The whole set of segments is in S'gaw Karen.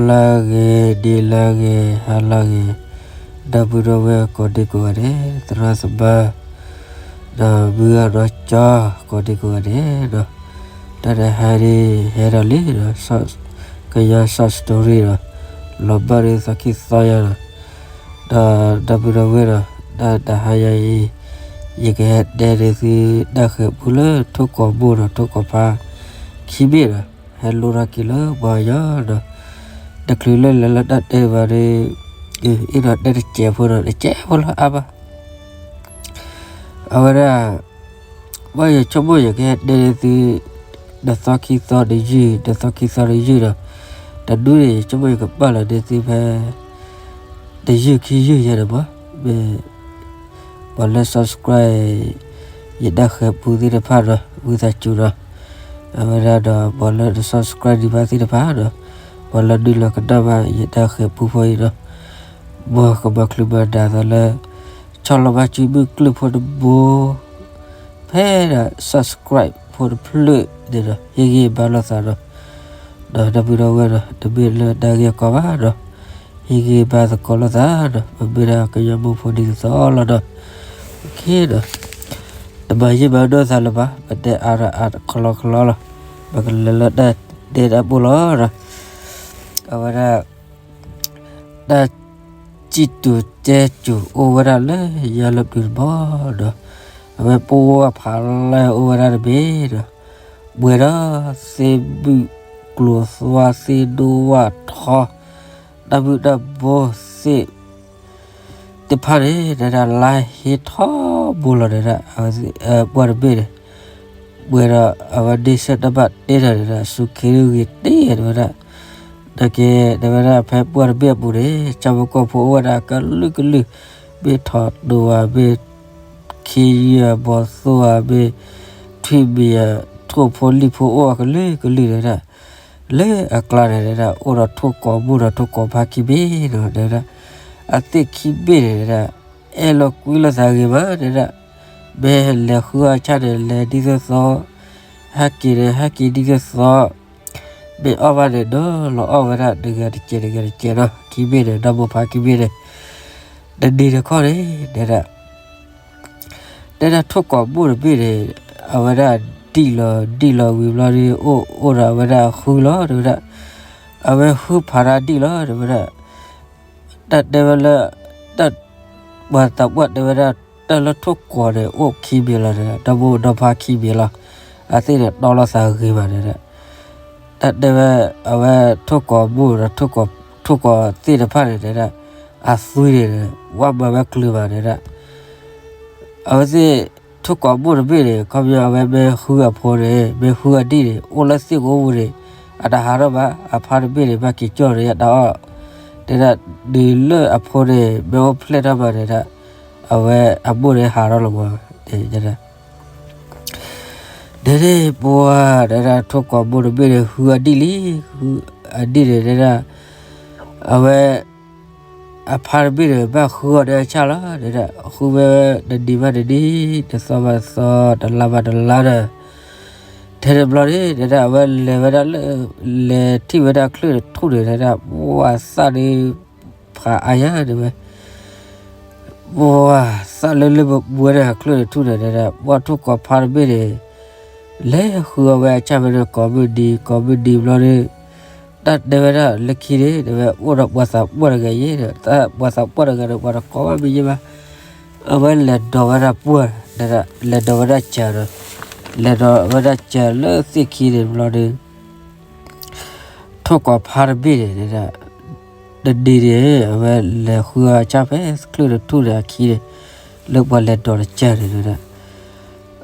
လၢဂ့ၤ ဒ်လၢဂ့ၤ ဟါလၢဂ့ၤ, ဒီပုၢ်ဒီဝဲၢ်ကိးဒံကိးဂၤဒဲး, သရၣ်သမါ ဒီးမုၢ်ဂၤဒီးကၠီကိးဒံကိးဂၤဒဲးဒီး, တၢ်တဟါဒ်ဟဲဒီးလံဒီး ကညီ short story ဒီး လီၤဘၣ်ဒ်သီခံသီညါဒီး, ဒီးဒီပုၢ်ဒီဝဲၢ်ဒီး တၢ်တဟါညါအံၤ ယကဟဲတဲဒ်သုတၢ်ဃဲၤပူလၢထိၣ်ကိးဘိၣ်ဒီးထိၣ်ကိးဖါခံဘ့ၣ်ဒီး ဟဲလိၣ်ထီၣ်က့ၤလၢပှၤကညီဒီး တချုးလၢလဲၤလၢတၢ်တဲဘၣ်ဒီး အ့ၣ်ဒီးတဲတစဲးဖိဒီး တစဲးဖိလၢအါဘၣ် အဝဲဒၣ် ဘၣ်ယဆိကမိၣ်ယကဟဲတဲဒ်သု တသီခံသီတယုၢ် တသီခံသီတယုၢ်ဒီး တဒူန့ၣ် ယဆိကမိၣ်ယကပာ်လီၤဒ်သုဖဲ တယုၢ်ခံယုၢ်ယဲန့ၣ်မး မ့ၢ် ပှၤလၢ subscribe ယတၢ်ဃဲၤပူသ့ၣ်တဖၣ်ဒီး ဝံသးစူၤဒီး အဝဲဒၣ်ဒီး ပှၤလၢတ subscribe ဒံးဘၣ်သ့ၣ်တဖၣ်ဒီး ပှၤလၢဒုးလီၤကနၣ်ဘၣ်ယတၢ်ဃဲၤပူဖိအံၤဒီး မ်ကမၤချုးမၤဒၣ်သးလၢ ဆီၣ်လီၤဘၣ်စုမုၢ်ကျုၢ်ဖိတဘိ ဖဲဒၣ် subscribe ဖိတဖျၢၣ်န့ၣ်ဒီး ဟ့ၣ်ဂံၢ်ဘါလိာ်သးဒီး ဒီးဒီပုၢ်ဒီဝဲၢ်ဒီး တမ့ၢ်လၢတၢ်ဂ့ၢ်ကီဘၣ်ဒီး ဟ့ၣ်ဂံၢ်ဘါသကိးလိာ်သးဒီး ပမ့ၢ်ဒၣ်ကညီဖိဒ်သိးသိးလီၤဒီး ဒီး တမၤယံာ်မၤနီၢ်သးလၢၤဘၣ် ပတဲအါဒီးအါခလီခလီလီၤ ပကလဲၤလၢတၢ်တဲတၢ်ပူလီၤဒီး အဝဲဒၣ် တၢ် စံၣ်တူၤတဲစူၤအိၣ်ဝဲဒၣ်လၢယၤလၢပျုၤတဘီဒီး အဝဲပှၤဖးလဲၢ်အိၣ်ဝဲဒၣ်တဘ့ၣ်ဒီး ပှဲၤဒီးသ့ၣ်ဘုၣ်ကျိၤသွါသ့ၣ်ဒိၣ်ဝၣ်ထီ တၢ်ဘုၣ်တၢ်ဘိသ့ၣ် သ့ၣ်တဖၣ်န့ၣ် တဲဒၣ်လါဟ့ထီဘိလီၤတဲဒၣ် ပှၤတဘ့ၣ်န့ၣ် ပှဲၤဒီးအဝဲဒ့ဆၢၣ်တၢ်ဘၣ်တဲတၢ်န့ၣ်ဒီး စူၤခ့ဒုဂ့ၤတ့ၢ်တဲဝဲဒၣ် နကဲ တဲဝဲဒၣ်ဖဲပှၤတဘ့ၣ်အပူၤန့ၣ် ဆၣ်ဖိကီၢ်ဖိအိၣ်ဝဲဒၣ်ကလုာ်ကလုာ် မ့ၢ်ထီၣ်တိၤဧါ မ့ၢ်ခ့ယုၢ်ဧါ ဘီသိဧါ မ့ၢ်ထွံၣ်မံၤဧါ ထိၣ်ဖိလံၣ်ဖိအိၣ်အကလုာ်ကလုာ်တဲဒၣ် လၢအကျါန့ၣ်တဲဒၣ် အိၣ်ဒီးထိၣ်ကိးဘိၣ်ဒီးထိၣ်ကိးဖါခံဘ့ၣ်ဒီးတဲဝဲဒၣ် အသ့ၣ်ခံဘ့ၣ်န့ၣ်တဲဒၣ် အဲၣ်လိာ်ကွံလိာ်သးဂ့ၤမးတဲဒၣ် မ့ၢ်လဲၤဃုအီၣ်ဆၣ်န့ၣ် လဲၤဒ်သိးသိး ဟဲက့ၤန့ၣ် ဟဲက့ၤဒ်သိးသိး မ့ၢ်အီၣ်ဘၣ်န့ၣ်ဒီးလီၤအီၣ်ဝဲဒၣ်တဂၤတကဲးတဂၤတကဲးနီၤ ခံဘ့ၣ်န့ၣ် ဒီမိၢ်ဖါခံဘ့ၣ်န့ၣ် တနံၤတခီန့ၣ် တဲဒၣ် တဲဒၣ်ထိၣ်ကိးဘိၣ်တဘ့ၣ်န့ၣ် အဝဲဒၣ်ဒံၣ်လီၤဒံၣ်လီၤဝံၤဘျီဒီး အိၣ်အိၣ်ဒီးအဝဲဒၣ်ဃုလီၤတဲဝဲဒၣ် အဝဲဃုဖးဒၣ်ဒံၣ်လီၤတဲဝဲဒၣ် တၢ်တဲဝဲလၢ တၢ် ပှၤသးပှၢ်တဲဝဲဒၣ် တၢ်လၢထိၣ်ကိးန့ၣ် အိၣ်ခံဘ့ၣ်လီၤတဲဒၣ် ဒီမိၢ်ဒီဖါခံဘ့ၣ်လီၤ အသ့ၣ်န့ၣ်တီလိာ်သးဂ့ၤမးတဲဒၣ် တၢ်တဲဝဲ အဝဲထိၣ်ကိးဘိၣ်ဒီး ထိၣ်ကိးသ့ၣ်တဖၣ်န့ၣ်တဲဒၣ် အသွံန့ၣ် ဝဲမၤဝဲချုးမးတဲဒၣ် အဝဲသ့ၣ် ထိၣ်ကိးဘိၣ်တဘ့ၣ်န့ၣ် ခီပညီအဝဲမ့ၢ်ဃုအဖိန့ၣ် မ့ၢ်ဃုအဒံၣ်န့ၣ် အိၣ်လၢသ့ၣ်ကအိၣ်ပူၤန့ၣ် အတဟးထီၣ်ဘၣ် အဖါတဘ့ၣ်န့ၣ် ဘၣ်က့ၤကၠီၣ်န့ၣ် အတၢ်အီၣ် တဲဒၣ် တုၤလၢအဖိန့ၣ် မ့ၢ်အိၣ်ဖျဲၣ်ထီၣ်မးတဲဒၣ် အဝဲအမိၢ်န့ၣ်ဟးထီၣ်လီၤမး တဲဒၣ် ဒ်န့ၣ်ပှၤတဲဒၣ် ထိၣ်ကိးဘိၣ်တဘ့ၣ်န့ၣ် ဃုအဒံၣ်လံ ဃုအဒံၣ်န့ၣ်တဲဒၣ် အဝဲ အဖါတဘ့ၣ်န့ၣ် ဘၣ်ဃုအီၤဒီးအဆၣ်လီၤ တဲဒၣ် ဃုဝဲတနံၤဘၣ်တနံၤ တသီဘၣ်တသီ တလါဘၣ်တလါဒီး ထဲန့ၣ်ဘျီန့ၣ် တဲဒၣ် အဝဲလဲၤဝဲဒၣ်လၢ လဲၤထံၣ်ဝဲဒၣ်ချၢၣ်တထူၣ်န့ၣ် တဲဒၣ် ပှၤသၣ်ဒုး ဖးအါယၤတဲဝဲ ပှၤသၣ်လၢလၢပှဲၤပှဲၤန့ၣ် ချၢၣ်တထူၣ်န့ၣ် တဲဒၣ် ပှၤထိၣ်ကိးဖါတဘ့ၣ်န့ၣ် လဲၤဃုအီၤဝဲအဆၣ်ဖဲန့ၣ် ကိးမုၢ်နံၤ ကိးမုၢ်နံၤဘျီန့ၣ် တၢ်တဲဝဲဒၣ်လၢခံန့ၣ် တဲဝဲ အိၣ်ဒီးပှၤသးပှၢ်တဂၤအံၤ ပှၤသးပှၢ်တဂၤဒီး ပှၤတကိးဘၣ်မ့ၢ်ယဲဘၣ် အဝဲလဲၤဒိးဝဲဒၣ်ပှၢ် လဲၤဒိးဝဲဒၣ်စၢၤဒီး လဲၤဒိးဝဲဒၣ်စၢၤလၢသ့ၣ်ခံန့ၣ်ဘျီဒီး ထိၣ်ကိးဖါတဘ့ၣ်န့ၣ် တဲဒၣ် တနံၤန့ၣ် အဝဲလဲၤဃုအီၤဆၣ်ဖဲချၢၣ်တထူၣ်န့ၣ်အခံန့ၣ် လၢပှၤလဲၤဒိးတစၢၤန့ၣ် တဲဒၣ်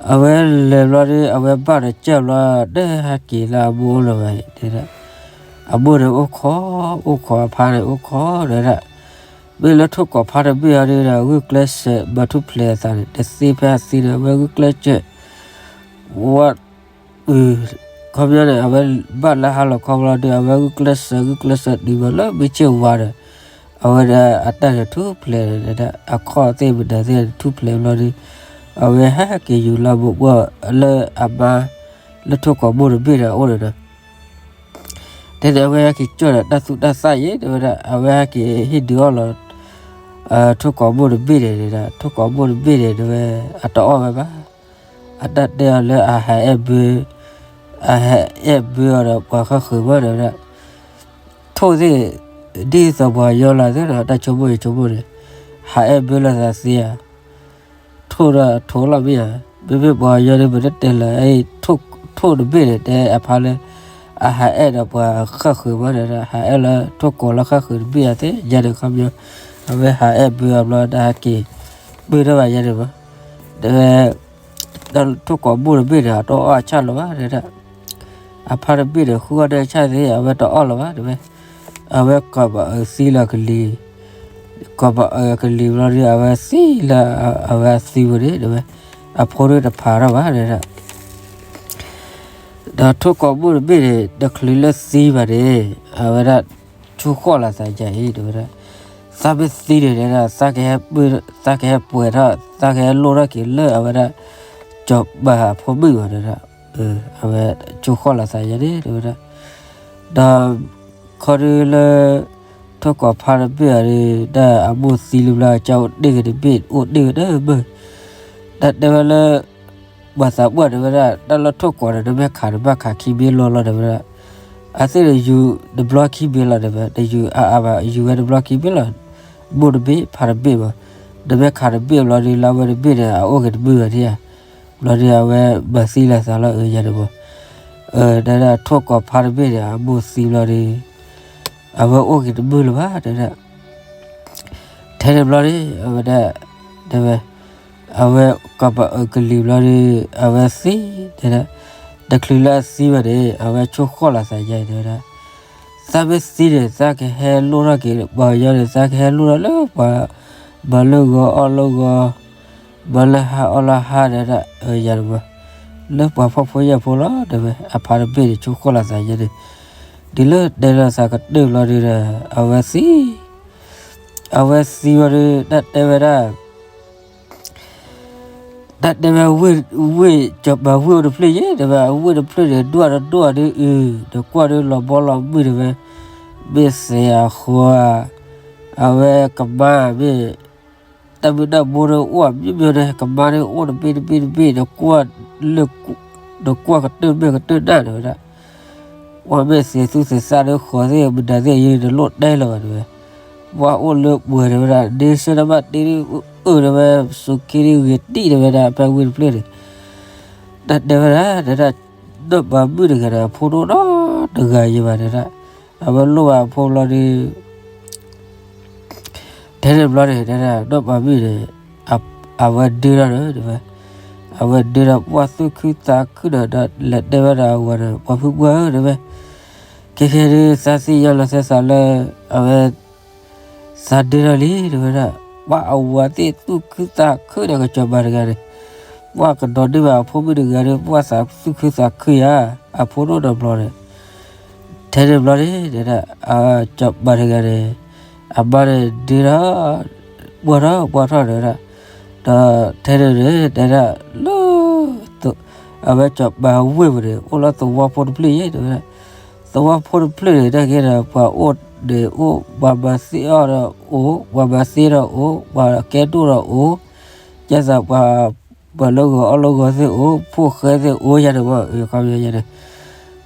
အဝဲလဲၤဘျီဒီး အဝဲဘၣ်ဒီးစၢၤဘျီ တဟဲက့ၤလၢအမိၢ်အိၣ်လၢၤဘၣ် တဲဒၣ် အမိၢ်န့ၣ်အိၣ်ခိး အိၣ်ခိးအဖါန့ၣ် အိၣ်ခိး တဲဒၣ် မ့ၢ်လၢထိၣ်ကိးဖါတဘ့ၣ်အံၤဒီး ဂုာ်ကျဲးစၢးမၤထူၣ်ဖျဲးအသးန့ၣ် တသ့ဖဲအသ့န့ၣ် အဝဲဂုာ်ကျဲးစၢး ဝဲ ခီပညီန့ၣ် အဝဲဘၣ်လၢဟါလီၤခီဘျီဒီး အဝဲဂုာ်ကျဲးစၢး ဂုာ်ကျဲးစၢးတုၤမးလၢမုၢ်ဆ့ၣ်ဝါဒီး အဝဲဒၣ်အတၢ်န့ၣ်ထူၣ်ဖျဲးန့ၣ် အခီၣ်သ့ၣ်မနုၤသ့ၣ်ထူၣ်ဖျဲးဘျီဒီး အဝဲဟဲက့ၤယူၤလၢမိၢ်ပှၢ်လၢအမါ လၢထိၣ်ကိးမိၢ်တဘ့ၣ်န့ၣ်အအိၣ်န့ၣ်ဒီး တဲန့ၣ် အဝဲဟဲက့ၤကၠီၣ်ဒီးတၢ်သူၣ်တၢ်သၣ်ယဲ တဲဝဲဒၣ်, အဝဲဟဲက့ၤဟ့ၣ်ဒုးအီၣ်လီၤ ထိၣ်ကိးဘိၣ်တဘ့ၣ်န့ၣ်ဒီး ထိၣ်ကိးဘိၣ်တဘ့ၣ်န့ၣ် တဲဝဲ အတအီၣ်ဝဲဘၣ်. အတၢ်တဲအီၤလၢအဟးအဲၣ်ဘၢ, အဟးအဲၣ်ဘၢအီၤဒီးပှၤဃၣ်ဃုာ်မး တဲဝဲဒၣ်. ထိၣ်သ့ၣ် ဒ်သိးပှၤယီလၢသ့ၣ်ဒီး တၢ်ဆိကမိၣ်ဆိကမိၣ်န့ၣ် ဟးအဲၣ်ဘၢလၢသးသ့ဧါ. ထိၣ်ဒီးထိၣ်လီၤမ့ၢ်ဧါ, မ့မ့ၢ်ပှၤယီန့ၣ် ပတတဲလၢ ထိၣ်တဘ့ၣ်န့ၣ် တဲအဖါလၢ အဟးအဲၣ်ဒီးပှၤဃၣ်ဃုာ်မး တဲဝဲဒၣ်, ဟးအဲၣ်လၢထိၣ်ကိးလၢဃၣ်ဃုာ်တဘ့ၣ်အသ့ၣ် ယဲန့ၣ် ခီပညီ အဝဲဟးအဲၣ်ဘၢအဘျီ တၢ်ဟဲက့ၤ ပၢၢ်ထီၣ်ဘၣ်ယဲန့ၣ်မး, တဲဝဲ ထိၣ်ကိးဘိၣ်တဘ့ၣ်န့ၣ် အတအီၣ်အဆၣ်လၢၤဘၣ် တဲဝဲဒၣ်. အဖါတဘ့ၣ်န့ၣ် ဃုအီၣ်တၢ်ဆၣ်သ့ၣ် အဝဲတအီၣ်လၢၤဘၣ် တဲဝဲ. အဝဲကိးပအၢသံလၢကလံၤ, ကိးပအၢကလံၤဘျီဒီး အဝဲသံလၢအဝဲသံဝဲန့ၣ် တဲဝဲ, အဖိဒၣ်တဖးထီၣ်ဘၣ် တဲဝဲဒၣ်. ဒီးထိၣ်ကိးဘိၣ်တဘ့ၣ်န့ၣ် တချုးလၢသံဘၣ်န့ၣ် အဝဲဒၣ် ဆိဃီၣ်လီၤသးယဲအံၤ တဲဝဲဒၣ်. သးမ့ၢ်သံန့ၣ် တဲဝဲဒၣ် သးကဟဲပှဲၤထီၣ် သးကဟဲလိၣ်ထီၣ်က့ၤလၢအဝဲဒၣ် စီၤပၤအဖိမုၣ်ဘၣ် တဲဝဲဒၣ်. အဝဲဆိဃီၣ်လီၤသးယဲန့ၣ် တဲဝဲဒၣ်. ဒီး ခီဒုလၢ ထိၣ်ကိးဖါတဘ့ၣ်အံၤဒီး တၢ်အမိၢ်သံလံဘျီ ကအိၣ်တ့ၢ်က့ၤတဘ့ၣ် အိၣ်တ့ၢ်က့ၤတဘ့ၣ်, တၢ်တဲဝဲလၢ ပှၤသးပှၢ်တဲဝဲဒၣ် တၢ်လၢထိၣ်ကိးန့ၣ် နမ့ၢ်ခးနဘၣ်ခးခံဘ့ၣ်လီၤလီၤ တဲဝဲဒၣ်. အသ့ၣ်န့ၣ်ယူၤတဘျီခံဘ့ၣ်လီၤ တဲဝဲ, တယူၤအါအါဘၣ် ယူၤဝဲတဘျီခံဘ့ၣ်လီၤ. မိၢ်တဘ့ၣ် ဖါတဘ့ၣ်မး, နမ့ၢ်ခးတဘ့ၣ်ဘျီဒီး လၢအဝဲတဘ့ၣ်န့ၣ် အအိၣ်က့ၤတဘ့ၣ်ဘၣ်ဒံးဧါ. ဘျီဒီး အဝဲမၤသံလီၤသးလီၤ အၢ ယၤန့ၣ်မး. တဲဒၣ် ထိၣ်ကိးဖါတဘ့ၣ်န့ၣ် အမိၢ်သံဘျီဒီး အဝဲအိၣ်က့ၤတဘ့ၣ်လၢၤဘၣ် တဲဒၣ်. ထဲန့ၣ်ဘျီန့ၣ် အဝဲဒၣ် တဲဝဲ အဝဲကိးပအၢကလံၤဘျီဒီး အဝဲသံ တဲဒၣ်. တချုးလၢအသံဘၣ်န့ၣ် အဝဲဆိဃီၣ်လီၤသးယဲ တဲဝဲဒၣ်. သးမ့ၢ်သံန့ၣ် သးကဟဲလိၣ်ထီၣ်က့ၤ ပှၤကညီန့ၣ် သးကဟဲလိၣ်ထီၣ်လၢပှၤ မၤလၢဂီၤအီၣ်လၢဂီၤ မၤလၢဟါအီၣ်လၢဟါ တဲဒၣ် ယၤန့ၣ်မး. လၢပှၤဖှီၣ်ဖိယာ်ဖိလီၤ တဲဝဲ အဖါတဘ့ၣ်န့ၣ် ဆိဃီၣ်လီၤသးယဲန့ၣ်. ဒ်လၢတဲလီၤသးကတၢၢ်ဘျီဒီး အဝဲသံ အဝဲသံဘျီဒီး တၢ်တဲဝဲဒၣ် တၢ်တဲဝဲ ဝ့ၢ် စီၤပၤဝ့ၢ်အိၣ်တဖျၢၣ်ယဲ တဲဝဲ အဝ့ၢ်တဖျၢၣ်န့ၣ် ဒွၣ်တဒွၣ်ဒီးအု တကွၢ်ဒီးလီၤဘီလီၤမုၢ်တဲဝဲ မ့ၢ်သ့အဃိ အဝဲကမါမ့ၢ် တၢ်မုၢ်တၢ်ဘိဒီးအိၣ်အမျိုးမျိုးန့ၣ် ကမါဒီးအိၣ်တဘ့ၣ်တဘ့ၣ်တဘ့ၣ် တကွၢ်လၢ တကွၢ်ကတၢၢ်မ့ၢ်ကတၢၢ်နၢ်တဲဝဲဒၣ်. ပှၤမ့ၢ်သ့သူၣ်သ့သၣ်ဒီးဃီၤသ့ၣ်မနုၤသ့ၣ်အံၤ တလိၣ်တဲလၢၤဘၣ်တဲဝဲ. ပှၤအိၣ်လၢပှဲၤတဲဝဲဒၣ် ဒ့ဆၢတဘၣ်တ့ဒ်အၢတဲဝဲ စူးခ့ဒ်ဂ့ၤတံၢ်တဲဝဲဒၣ် ဖဲဝ့ၢ်တဖျၢၣ်န့ၣ် တၢ်တဲဝဲဒၣ် တဲဒၣ် နီၢ်ပၤမုၣ်တဂၤဒီး အဖိတအိၣ်နီတဂၤယံၤဘၣ်တဲဒၣ်. အဝဲလိၣ်ဘၣ်အဖိဘျီဒီး ထဲန့ၣ်ဘျီန့ၣ် တဲဒၣ် နီၢ်ပၤမုၣ်န့ၣ် အဝဲဒၢထီၣ်ဒီး တဲဝဲ အဝဲဒၢဒီးပှၢ်သူၣ်ခုသးခုဒီး ဒီးလဲၤတဲဝဲဒၣ်အဝၤဒီး ပှၤဖုပှၢ်ဧၢ တဲဝဲ ခဲခဲဒုး သးသ့ၣ်ညါလီၤသဲသးလၢ အဝဲ သးဒၢထီၣ်လံ တဲဝဲဒၣ်. ပှၤအဝၤသ့ၣ်သူၣ်ခုသးခုဒီးကစီၤပၤတဂၤန့ၣ် ပှၤကဒီးဒ့ဘၣ်အဖိမုၣ်တဂၤဒီး ပှၤသးသူၣ်ခုသးခုယၤ အဖိဒိၣ်ဒီးဘျီန့ၣ် ထဲန့ၣ်ဘျီန့ၣ် တဲဒၣ် စီၤပၤတဂၤန့ၣ် အမါန့ၣ်ဒၢထီၣ် ပှၢ်ထီၣ်ပှၢ်ထီၣ်တဲဝဲဒၣ်. ဒီးထဲန့ၣ်န့ၣ် တဲဒၣ်လၢ အဝဲစီၤပၤဝ့ၢ်ပူၤန့ၣ် အိၣ်လၢသဝီဖိတဖျၢၣ်ယဲ တဲဝဲဒၣ်. သဝီဖိတဖျၢၣ်န့ၣ် တၢ်ကဲဒီး ပှၤအိၣ်န့ၣ်အိၣ် ပှၤမၤသ့အီၣ်ဒီးအိၣ် ပှၤမၤသ့ဒီးအိၣ် ပှၤကဲဒိၣ်ဒီးအိၣ် ယဲသးပှၤ ပှၤလၢဂီၤအီၣ်လၢဂီၤသ့ၣ်အိၣ် ဖိၣ်ဃဲသ့ၣ်အိၣ်ယဲန့ၣ်မး အခီပညီယဲန့ၣ်.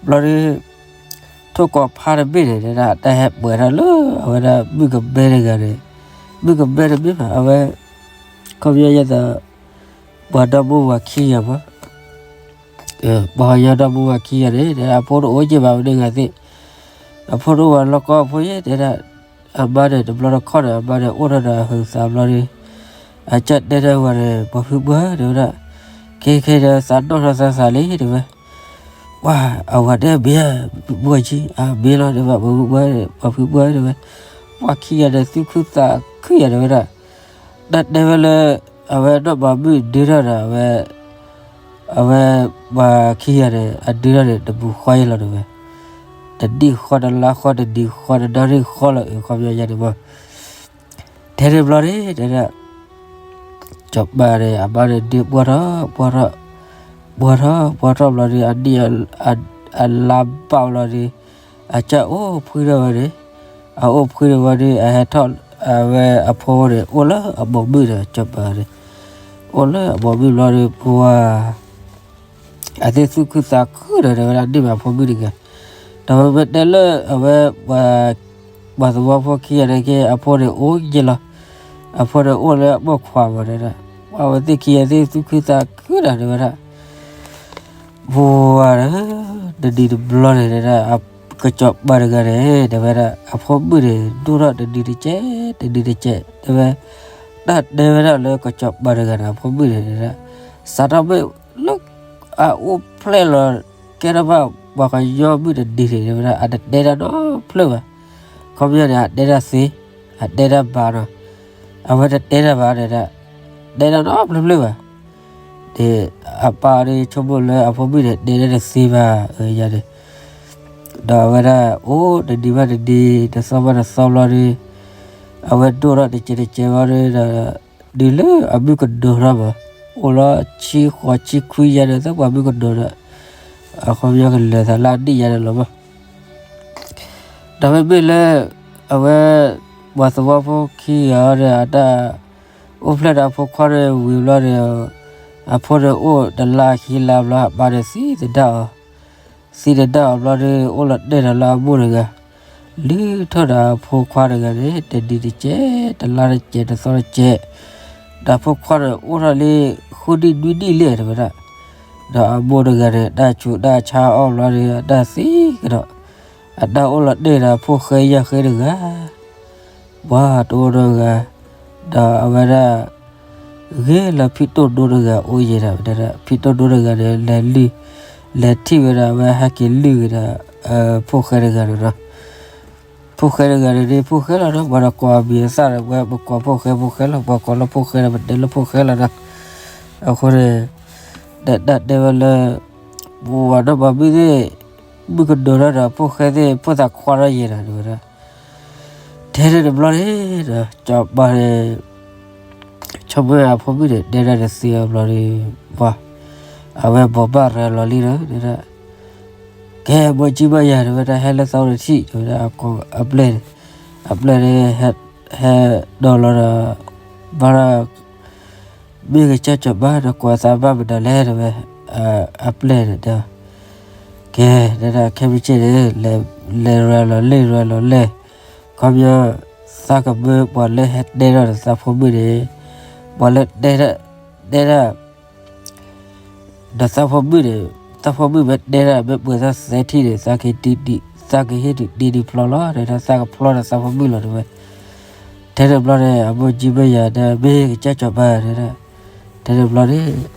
ဘျီဒီး ထိၣ်ကိးဖါတဘ့ၣ်န့ၣ် တဲဒၣ် တၢ်ဟဲပှဲၤထီၣ်လၢအဝဲဒၣ်မုၣ်ကမဲတဂၤန့ၣ် မုၣ်ကမဲတမ့ၢ်ဘၣ် အဝဲ အခီပညီယဲသး ပှၤဒီမါဝၤခံဂၤမး ပှၤကညီဒီမါဝၤခံဂၤန့ၣ် တဲဒၣ် အဖိတအိၣ်က့ဘၣ်ဝဲန့ၣ်ဂၤသ့ၣ် အဖိတအိၣ်ဘၣ်လီၢ်ကီအဖိယဲ တဲဒၣ်. အမါန့ၣ် တဘျီတခီၣ်န့ၣ် အမါန့ၣ်အိၣ်ထီၣ်ဒီးအဟုးသးဘျီဒီး အကၠီၣ်တဲထီၣ်ဝဲန့ၣ် ပှၤဖုပှၢ်တဲဝဲဒၣ်. ခဲခဲဒီးသးနီၣ်ထီၣ်သးသးလံတဲဝဲ. ပှၤအဝၤဒၣ်မ့ၢ်ဧါ ပှၤကၠံ အမ့ၢ်လီၤတဲဝဲ ပှၤဖုပှၢ် ပှၤဖုပှၢ်တဲဝဲ. ပှၤခံဂၤန့ၣ် သူၣ်ခုသးခုယၤတဲဝဲဒၣ်. တၢ်တဲဝဲလၢ အဝဲနီၢ်ပၤမုၣ်ဒၢထီၣ်ဒီး အဝဲ အဝဲ ပှၤခံဂၤန့ၣ် အဒၢထီၣ်န့ၣ် တပူၤဃီယဲလီၤတဲဝဲ. တနံၣ်ဃီတလါဃီ တနံၣ်ဃီတနၣ်ရံၣ်ဃီလီၤ အခီပညီယဲန့ၣ်မး. ထဲန့ၣ်ဘျီန့ၣ် တဲဒၣ် စီၤပၤန့ၣ် အမါန့ၣ်ဒၢပှၢ်ထီၣ် ပှၢ်ထီၣ် ပှၢ်ထီၣ် ပှၢ်ထီၣ်ဘျီဒီး အနံၣ် အလါဘၣ်ဘျီဒီး အကစၢ်အိၣ်ဖှံထီၣ်ဝဲန့ၣ်, အအိၣ်ဖှံထီၣ်ဝဲဒီး အဟဲထီၣ်အဝဲအဖိန့ၣ် အိၣ်လၢအဘီဘုၣ်ဒီး ကစီၤပၤန့ၣ်, အိၣ်လၢအဘီဘုၣ်ဘျီဒီး ပှၤ အသ့ၣ်သူၣ်ခုသးခုဒီး တဲဝဲဒၣ် န့ၢ်ဘၣ်အဖိမုၣ်တဂၤ, ဒီးဝဲတဲလၢအဝဲ ပှၤသဝီဖိခံဂၤန့ၣ်က့ အဖိန့ၣ်အိၣ်ယဲၢ်လီၤ, အဖိန့ၣ်အိၣ်လၢအပိာ်ခွါမး တဲဒၣ်, ပှၤဝဲသ့ၣ်ခံဂၤသ့ၣ်သူၣ်ခုသးခုဒီး တဲဝဲဒၣ် ပှၤ တနံၤတဘျီန့ၣ် တဲဒၣ် ကစီၤပၤတဂၤန့ၣ် တဲဝဲဒၣ် အဖိမုၣ်န့ၣ် ဒိၣ်ထီၣ်တနံၤတကဲး တနံၤတကဲး တဲဝဲ, တၢ်တဲဝဲဒၣ်လၢကစီၤပၤတဂၤန့ၣ် အဖိမုၣ်န့ၣ် တဲဒၣ် စးထီၣ်မ့ၢ်လၢ အအိၣ်ဖျဲၣ်လီၤ ကဲထီၣ်ဘၣ်ပှၤကညီမုၣ်တနံၤန့ၣ် တဲဝဲဒၣ် အတတဲတၢ်နီတဖျၢၣ်ဘၣ်, ခီပညီန့ၣ် အတဲတၢ်သ့, အတဲတၢ်ဘၣ်ဒီး အဝဲတတဲတၢ်ဘၣ် တဲဒၣ်, တဲတၢ်နီတဖျၢၣ်ဘၣ်, န့ၣ် အပၢ်န့ၣ်ဆိကမိၣ်လၢအဖိမုၣ်န့ၣ် တဲတၢ်တသ့ဘၣ် ယၤန့ၣ်, ဒီးအဝဲဒၣ်အိၣ်တနံၤဘၣ်တနံၤ တသီဘၣ်တသီဘျီဒီး အဝဲဒိၣ်ထီၣ်တကဲးတကဲးဘျီဒီး ဒီး တုၤလၢအမုၣ်ကနီၤထီၣ်မး အိၣ်လီၤဆံဃိးဆံခွံယဲၢ်န့ၣ် သပှၢ်မုၣ်ကနီၤဒီး အခီပညီကလဲၤသးလၢအနံၣ်ယဲၢ်န့ၣ်လီၤမး, ဒီးမ့မ့ၢ်လၢ အဝဲ ပှၤသဝီဖိခံဂၤဒီး အတၢ်အိၣ်ဖျဲၣ်ဒီးအဖိခွါန့ၣ်ဝံၤဘျီဒီး အဖိန့ၣ်အိၣ်တလါခံလါဘျီ အပၢ်န့ၣ်သံသဒၣ်အီၤ, သံသဒၣ်အီၤဘျီဒီး အိၣ်လီၤတဲာ်ဒီးလၢအမိၢ်တဂၤ, လုၢ်ထီၣ်ဒီးအဖိခွါတဂၤန့ၣ် တနံၤတကဲး တလါတကဲး တသီတကဲး, ဒီးအဖိခွါန့ၣ် အိၣ်ထီၣ်လံ ဃုနံၣ်နွံနံၣ်လံ တဲဝဲဒၣ်, ဒီးအမိၢ်တဂၤန့ၣ် တၢ်ဆူးတၢ်ဆါအီၣ်ဘျီဒီး အတၢ်သံကဒီး, အတၢ်အိၣ်လီၤတဲာ်ဒီးဖိၣ်ဃဲယဲၢ်ဃဲတဂၤ ပှၤတအိၣ်နီတဂၤ, ဒီးအဝဲဒၣ် ဂ့ၤလၢဖံတိၣ်ဒိတဂၤအိၣ်ယဲၢ်ဒီး တဲဒၣ် ဖံတိၣ်ဒိတဂၤန့ၣ် လဲၤလုၢ် လဲၤထံၣ်ဝဲဒၣ် အဝဲဟဲက့ၤလုၢ်က့ၤဒီး ဖိၣ်ဃဲတဂၤန့ၣ်ဒီး ဖိၣ်ဃဲတဂၤန့ၣ် ဖိၣ်ဃဲလီၤဒီး ပှၤဒီးကိးအမံၤအသၣ်ဒီး ပှၤပကိးဖိၣ်ဃဲဖိၣ်ဃဲလီၤ ပှၤကိးလၢဖိၣ်ဃဲဒီး ပတဲလၢဖိၣ်ဃဲလီၤဒီး အဃိန့ၣ် တၢ်တဲဝဲလၢ ပှၤနီၢ်မၤမုၣ်သ့ၣ် မုၣ်ကနီၤထီၣ်ဒီး ဖိၣ်ဃဲသ့ၣ် ဖိၣ်သးခွါထီၣ်ယဲၢ်ဒီး တဲဝဲဒၣ် ထဲန့ၣ်တဘျီန့ၣ်ဒီး စီၤပၤန့ၣ် ဆိကမိၣ်အဖိမုၣ်န့ၣ် တဲဒၣ်တသ့အဘျီဒီး ပှၤ အဝဲဘိးဘၣ်ရၤလီၤလံဒီး တဲဒၣ် ကဲ မိၢ်ကၠံမါယၤ တဲဝဲဒၣ် ဟဲလၢသီတထံၣ် တဲဝဲဒၣ် အကိးအပျဲၢ်န့ၣ် အပျဲၢ်န့ၣ် ဟဲဒီးလီၤဒီး ဘၣ်ဒီး မ့ၢ်ကစၢ်စီၤပၤ နကိးသးဘၣ်မနုၤလဲၣ် တဲဝဲ အပျဲၢ်န့ၣ်တဲ ကဲ တဲဒၣ် ခဲမုၢ်ဆ့ၣ်န့ၣ် လဲၤရၤလီၤလဲၣ်ရၤလီၤလဲၣ် ခီပညီ သးကမၢပှၤလၢဟဲတဲထီၣ်ဒီးသးဖိမုၣ်န့ၣ် ပှၤလၢတဲဒၣ် တဲဒၣ် ဒီးသးဖိမုၣ်န့ၣ် သးဖိမုၣ်မ့ၢ်တဲဒၣ် မ့ၢ်ပှဲၤသးသဲထံၣ်န့ၣ် သးကဒံဒံး သးကဟ့ၣ်ဒံးဒံးဒံးဖျီလီၤ တဲဒၣ် သးကဖျီဒီးသးဖိမုၣ်လီၤ တဲဝဲ ထဲန့ၣ်ဘျီန့ၣ် အမိၢ်ကၠံမ့ၢ်ယၤဒီး မ့ၢ်ကစၢ်စီၤပၤ တဲဒၣ် ထဲန့ၣ်ဘျီန့ၣ်